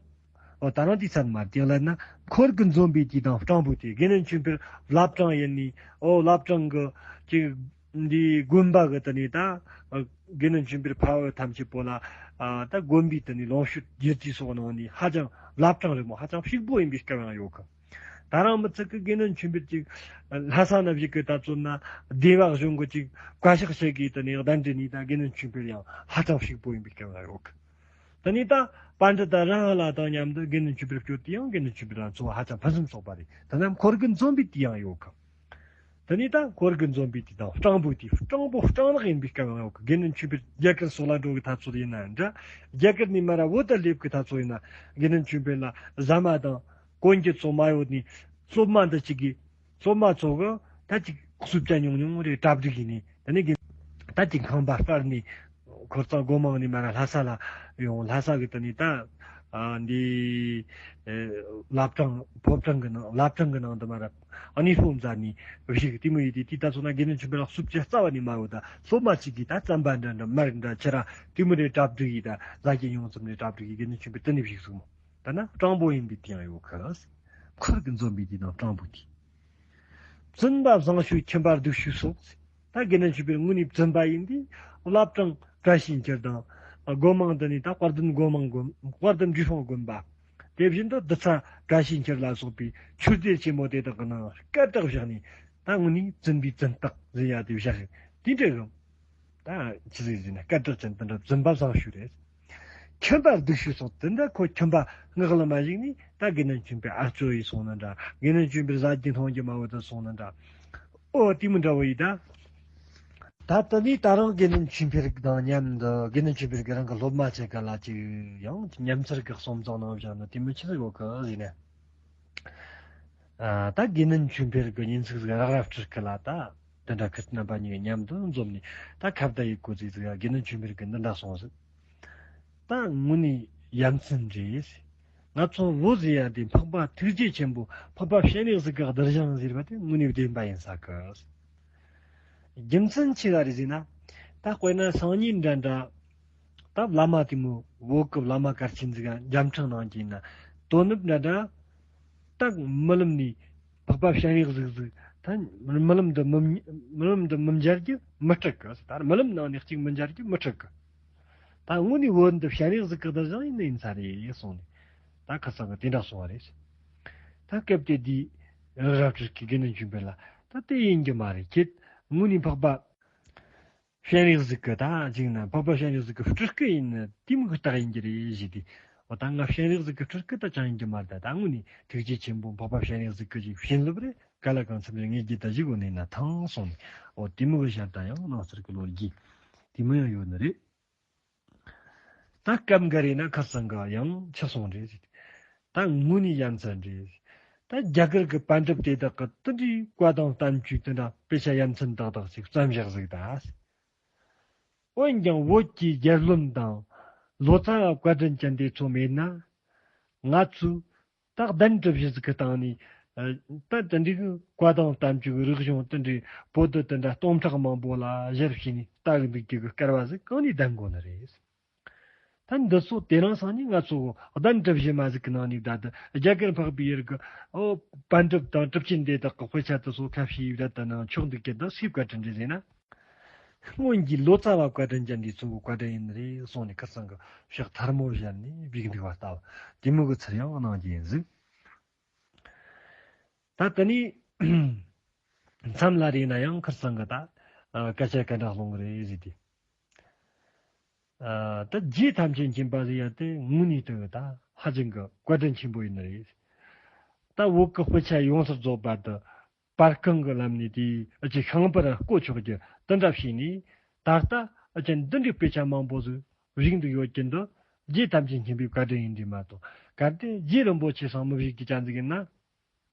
ཨོ་ད་རང་དེའི་ཚད་མ་དེ་ལ་ན་འཁོར་གྱིས་འཛོམས་པའི་དུས་དང་སྤྲང་པོའི་དུས། དགེ་འདུན་ཆོས་འཕེལ་བླ་བྲང་ཡིན་ནི། ཨོ་བླ་བྲང་གི་ཅིག་འདི་དགོན་པ་གི་དེ་ནི་ད་དགེ་འདུན་ཆོས་འཕེལ་ཕ་བུ་ཐམས་ཅད་པོ་ལ་ཨ་ད་དགོན་པའི་དེ་ནི་ལོངས་སྤྱོད་རྒྱུ་ཅི་སོགས་གནང་ནི་ཧ་ཅང་བླ་བྲང་རི་མོ་ཧ་ཅང་ཕྱུག་པོ་ཡིན་པའི་སྐབས་ཡང་ཡོད་གི། ད་རང་མི་ཚིག་གི་དགེ་འདུན་ཆོས་འཕེལ་ཅིག་ལྷ་ས་ན་བཞུགས་གི་ད་ཚོད་ན་སྡེ་བ་གཞུང་གི་ཅིག་བཀའ་ཤག་བྱེད་གི་དེ་ནི་གདན་འདྲེན་ནི་ད་དགེ་འདུན་ཆོས་འཕེལ་ཡང་ཧ་ཅང་ཕྱུག་པོ་ཡིན་པའི་སྐབས་ཡང་ཡོད་གི། དེ་ནས་ད་པཎྜི་ཏ་རང་ལ་དང་མཉམ་དུ་དགེ་འདུན་ཆོས་འཕེལ་སྐྱོད་དུས་ཡང་དགེ་འདུན་ཆོས་འཕེལ་རང་འཚོ་བ་ཧ་ཅང་ཕུན་སུམ་ཚོགས་པ་རེད། དེ་ནས་འཁོར་གྱིས་འཛོམས་པའི་དུས་ཡང་ཡོད་གི། དེ་ནས་ད་འཁོར་གྱིས་འཛོམས་པའི་དུས་དང་སྤྲང་པོའི་དུས། སྤྲང་པོ་སྤྲང་ནག་ཡིན་པའི་སྐབས་ཡང་ཡོད་གི། དགེ་འདུན་ཆོས་འཕེལ་རྒྱ་གར་སོགས་ལ་འགྲོ་གི་ཐབས་ཚུལ་ཡིན་ན་འདྲ། རྒྱ་གར་ནས་མར་བོད་དུ་སླེབས་གི་ཐབས་ཚུལ་ཡིན་ན་དགེ་འདུན་ཆོས་འཕེལ་ལ་ཟ་མ་དང་གོན་རྒྱུ་ཚོ་མ་ཡོད་ནས་སློབ་མ་འདི་གཅིག་གིས། སློབ་མ་ཚོ་གི་ད་ཅིག་སུབ་ཆ་ཉུང་ཉུང་རེ་གྲ་སྒྲིག་ཡིན་ནི། དེ་ནས་གི་ད་ཅིག་ཁང་པ་སྤར་ནས་ཁོ་ཚང་སྒོ་མང་ནས་མར་ལྷ་ས་ལ་ཡོང་། ལྷ་ས་གི་དེ་ནས་ད་ཨ་འདི་ཨེ་བླ་བྲང་ཕོ་བྲང་གི་ནང་། བླ་བྲང་གི་ནང་དུ་མར་གནས་སྤོ་མཛད་ནས་བཞུགས། དེ་མོ་ཡིན་དུས་དེ་ད་ཚོ་ན་དགེ་འདུན་ཆོས་འཕེལ་ལ་སུབ་ཆ་རྩ་བ་ནས་མ་ཡོད། ད་སློབ་མ་ཅིག་གིས་ད་རྩམ་པ་འདྲ་འདྲ་མར་འདྲ་ཕྱུར་ར་དེ་མོ་རེ་གྲ་སྒྲིག་ཡིས། ད་ཟ་རྒྱུ་ཉུང་ཙམ་རེ་གྲ་སྒྲིག་ཡིས་དགེ་འདུན་ཆོས་འཕེལ་དེ་ནས་བཞུགས་སོང་མོ། ད་ན་སྤྲང་པོ་ཡིན་པའི་དུས་ཡང་ཡོད་གི། འཁོར་གྱིས་འཛོམས་པའི་དུས་དང་སྤྲང་པོའི་དུས། བཙུན་པ་བཟང་ཤོས་ཁྱིམ་པ་སྡུག་ཤོས་སོགས། ད་དགེ་འདུན་ཆོས་འཕེལ་དངོས་ནས་བཙུན་པ་ཡིན་དུས་བླ་བྲང་བཀྲ་ཤིས་འཁྱིལ་དང་སྒོ་མང་དུ་ནས་ད་དཔལ་ལྡན་སྒོ་མང་དགོན། དཔལ་ལྡན་འབྲས་སྤུངས་དགོན་པ། དེ་བཞིན་དུ་རྡུལ་ཚ་བཀྲ་ཤིས་འཁྱིལ་ལ་སོགས་པའི་མཆོད་རྫས་ཆེན་མོ་དེ་དག་གི་ནང་སྐད་གྲགས་བཞག་ནས་ད་དངོས་ནས་བཙུན་པའི་བཙུན་རྟགས་ཟེར་ཡ་དེ་བཞག་དེ་འདྲ་གི། ད་ཆི་ཟིག་ཟེར་ན་སྐད་གྲགས་ཅན་དེ་འདྲ་བཙུན་པ་བཟང་ཤོས་རེད། ཁྱིམ་པ་སྡུག་ཤོས་སོགས་དེ་འདྲ་ཁོ་ཁྱིམ་པ་ངག་ལ་མ་ཞུགས་ནས་ད་དགེ་འདུན་ཆོས་འཕེལ་ཨ་ཅོ་ཡིས་སོང་ན་འདྲ། དགེ་འདུན་ཆོས་འཕེལ་ཟ་རྒྱུ་འཐུང་རྒྱུ་མ་བོ་དུ་སོང་ན་འདྲ། ཨོ་དེ་མི་འདྲ་བོ་ཡིས་ད། ད་དེ་ནས་ད་རང་དགེ་འདུན་ཆོས་འཕེལ་དང་མཉམ་དུ་དགེ་འདུན་ཆོས་འཕེལ་གྱི་རང་གི་སློབ་མ་ཆེ་ག་ལ་ཅིག་ཡང་ཉམས་ཚར་གི་གསུམ་ཚང་ནང་བཞག་ན་དེ་མི་ཆི་ཟིག་ཡོད་གི་ཟེར་ན། ཨ་ད་དགེ་འདུན་ཆོས་འཕེལ་གྱི་ཉིན་ཚིག་ཟིག་རག་ར་སྤྲུལ་སྐུ་ལ་ད་དེ་འདྲ་ཁུར་རྣམ་པ་གཉིས་ཀྱི་མཉམ་དུ་འཛོམས་ནས་ད་ཁ་བརྡ་ཡི་གོ་ཚིག་ཟིག་དགེ་འདུན་ཆོས་འཕེལ་གྱི་འདི་འདྲ་གསུངས་ཟིག་ད་དངོས་ནས་ཡ་མཚན་རེད། ང་ཚོ་བོད་ཟེར་ཡ་དེ་འཕགས་པ་ཐུགས་རྗེ་ཆེན་པོ་འཕགས་པ་སྤྱན་རས་གཟིགས་ཀྱི་གདུལ་ཞིང་ཟེར་བ་དེ་དངོས་ནས་བདེན་པ་ཡིན་ས་གི། རྒྱུ་མཚན་ཆི་ག་རེད་ཟེར་ན། ད་དཔེར་ན་སང་ཉིན་འདྲ་འདྲ། ད་བླ་མ་དེ་མོ་བོད་ཀྱི་བླ་མ་གལ་ཆེན་ཟིག་ག་འཇམ་འཕྲང་ནང་གི་ཡིན་ན། དོ་ནུབ་འདྲ་འདྲ། ད་རྨི་ལམ་ནས་འཕགས་པ་སྤྱན་རས་གཟིགས་ཟིག་ད་རྨི་ལམ་འདི་མི་རྨི་ལམ་འདི་མི་མཇལ་རྒྱུ་མི་སྲིད་གི། ད་རྨི་ལམ་ནང་ནས་གཅིག་མི་མཇལ་རྒྱུ་མི་སྲིད་གི། ད་དངོས་ནས་བོད་འདི་སྤྱན་རས་གཟིགས་ཀྱི་གདུལ་ཞིང་ཡིན་ན་ཡིན་ས་རེད་གསུངས་ནས། ད་ཁ་སང་གི་དེ་འདྲ་གསུངས་པ་རེད། ད་སྐབས་དེ་དུས་རག་ར་སྤྲུལ་སྐུ་དགེ་འདུན་ཆོས་འཕེལ་ལ་ད་དེ་ཡིན་རྒྱུ་མ་རེད། ཁྱེད་དངོས་ནས་འཕགས་པ་སྤྱན་རས་གཟིགས་ཀྱི་ད་ཅིག་ན་འཕགས་པ་སྤྱན་རས་གཟིགས་ཀྱི་སྤྲུལ་སྐུ་ཡིན་ན་དེ་མོ་གི་རྟགས་ཡིན་རྒྱུ་རེད་ཞེས་ཏེ། འོ་ད་ང་སྤྱན་རས་གཟིགས་ཀྱི་སྤྲུལ་སྐུ་ད་ཅང་ཡིན་རྒྱུ་མ་རེད། ད་ད་དངོས་ནས་ཐུགས་རྗེ་ཆེན་པོ་འཕགས་པ་སྤྱན་རས་གཟིགས་ཀྱི་ཅིག་བྱིན་རླབས་རེད། ག་ལ་གང་འཚམ་རེ་ངེད་ཀྱི་ད་ཞིག་འོ་ནས་ན་ཐང་སོང་ནས། འོ་དེ་མོ་གི་ཞབས་ད་ཡང་ནང་སར་གི་ལོ་རྒྱུས་དེ་མོ་ཡང་ཡོད་ནི་རེད། ད་སྐབས་འགའ་རེ་ན་ཁ་སང་ག་ཡང་ཆགས་སོང་རེད། ད་དངོས་ནས་ཡ་མཚན་རེད། ད་རྒྱ་གར་གྱི་པཎ་གྲུབ་དེ་དག་གི་དེ་འདྲའི་བཀའ་དང་བསྟན་བཅོས་དེ་འདྲ་དཔེ་ཆ་ཡ་མཚན་དག་དག་ཅིག་བརྩམས་བཞག་ཟིག་ད། འོན་ཀྱང་བོད་ཀྱི་རྒྱལ་བློན་དང་ལོ་ཙཱ་བ་བཀའ་དྲིན་ཅན་དེ་ཚོ་མེད་ན། ང་ཚོས་ད་གདན་གྲུ་བཞི་ཟིག་གི་སྟེང་ནས་ད་དེ་འདྲའི་བཀའ་དང་བསྟན་བཅོས་རིག་གཞུང་དེ་འདྲའི་པོ་ཏི་དེ་འདྲ་སྟོང་ཕྲག་མང་པོ་ལ་ཞལ་ཕྱེ་ནས་ལྟ་གི་འདུག་རྒྱུ་གི་སྐལ་བ་ཟིག་གང་ནས་ལྡན་དགོས་ནི་རེད། ད་འདི་ཚོ་དེ་རིང་སང་ཉིན་ང་ཚོ་གདན་གྲུ་བཞི་མ་ཟིག་གི་ནང་ནས་བསྡད་དེ་རྒྱ་གར་འཕགས་པའི་ཡུལ་གི་ཨོ་པཎ་གྲུབ་དང་གྲུབ་ཆེན་དེ་དག་གི་དཔེ་ཆ་དེ་ཚོ་ཁ་ཕྱེ་ཡི་བསྡད་དེ་ན་ཆོག་འདུག་རྒྱུ་ད་སུས་བཀའ་དྲིན་རེད་ཟེར་ན། སྔོན་གྱི་ལོ་ཙཱ་བ་བཀའ་དྲིན་ཅན་འདི་ཚོ་གི་བཀའ་དྲིན་ཡིན་ནི་རེད་གསུངས་ནས་ཁ་སང་གི་ཕྱག་ཐལ་མོ་སྦྱར་ནས་བཞུགས་འདུག་པ་ལྟ་བུ་དེ་མོ་གི་ཚུལ་ཡང་གནང་རྒྱུ་ཡིན་ཟིག་ད་དེ་ནས་མཚམས་ལ་རེ་ན་ཡང་ཁ་སང་གི་ད་སྐད་ཆ་ག་འདྲ་སློང་གི་རེད་ཟེར་དུས། ཨ་ད་རྗེ་ཐམས་ཅད་མཁྱེན་པ་ཟེར་ཡ་དེ་དངོས་གནས་དེ་ད་ཧ་ཅང་གི་བཀའ་དྲིན་ཆེན་པོ་ཡིན་ནི་རེད། ད་བོད་ཀྱི་དཔེ་ཆ་ཡོངས་སུ་རྫོགས་པ་དེ་པར་ཁང་གི་ལམ་ནས་དེ་ཨ་ཅེ་ཤིང་པར་བརྐོ་ཆོག་རྒྱུ་དེ་འདྲ་བྱས་ནས་ད་ལྟ་ཨ་ཅེ་འདི་འདྲའི་དཔེ་ཆ་མང་པོ་ཟིག་བཞུགས་འདུག་ཡོད་ཀྱི་འདི་རྗེ་ཐམས་ཅད་མཁྱེན་པའི་བཀའ་དྲིན་ཡིན་དེ་མ་གཏོགས་ གལ་ཏེ་རྗེ་རིན་པོ་ཆེ་སང་མི་བཞུགས་ཀྱི་ཅན་ཟིག་ཡིན་ན།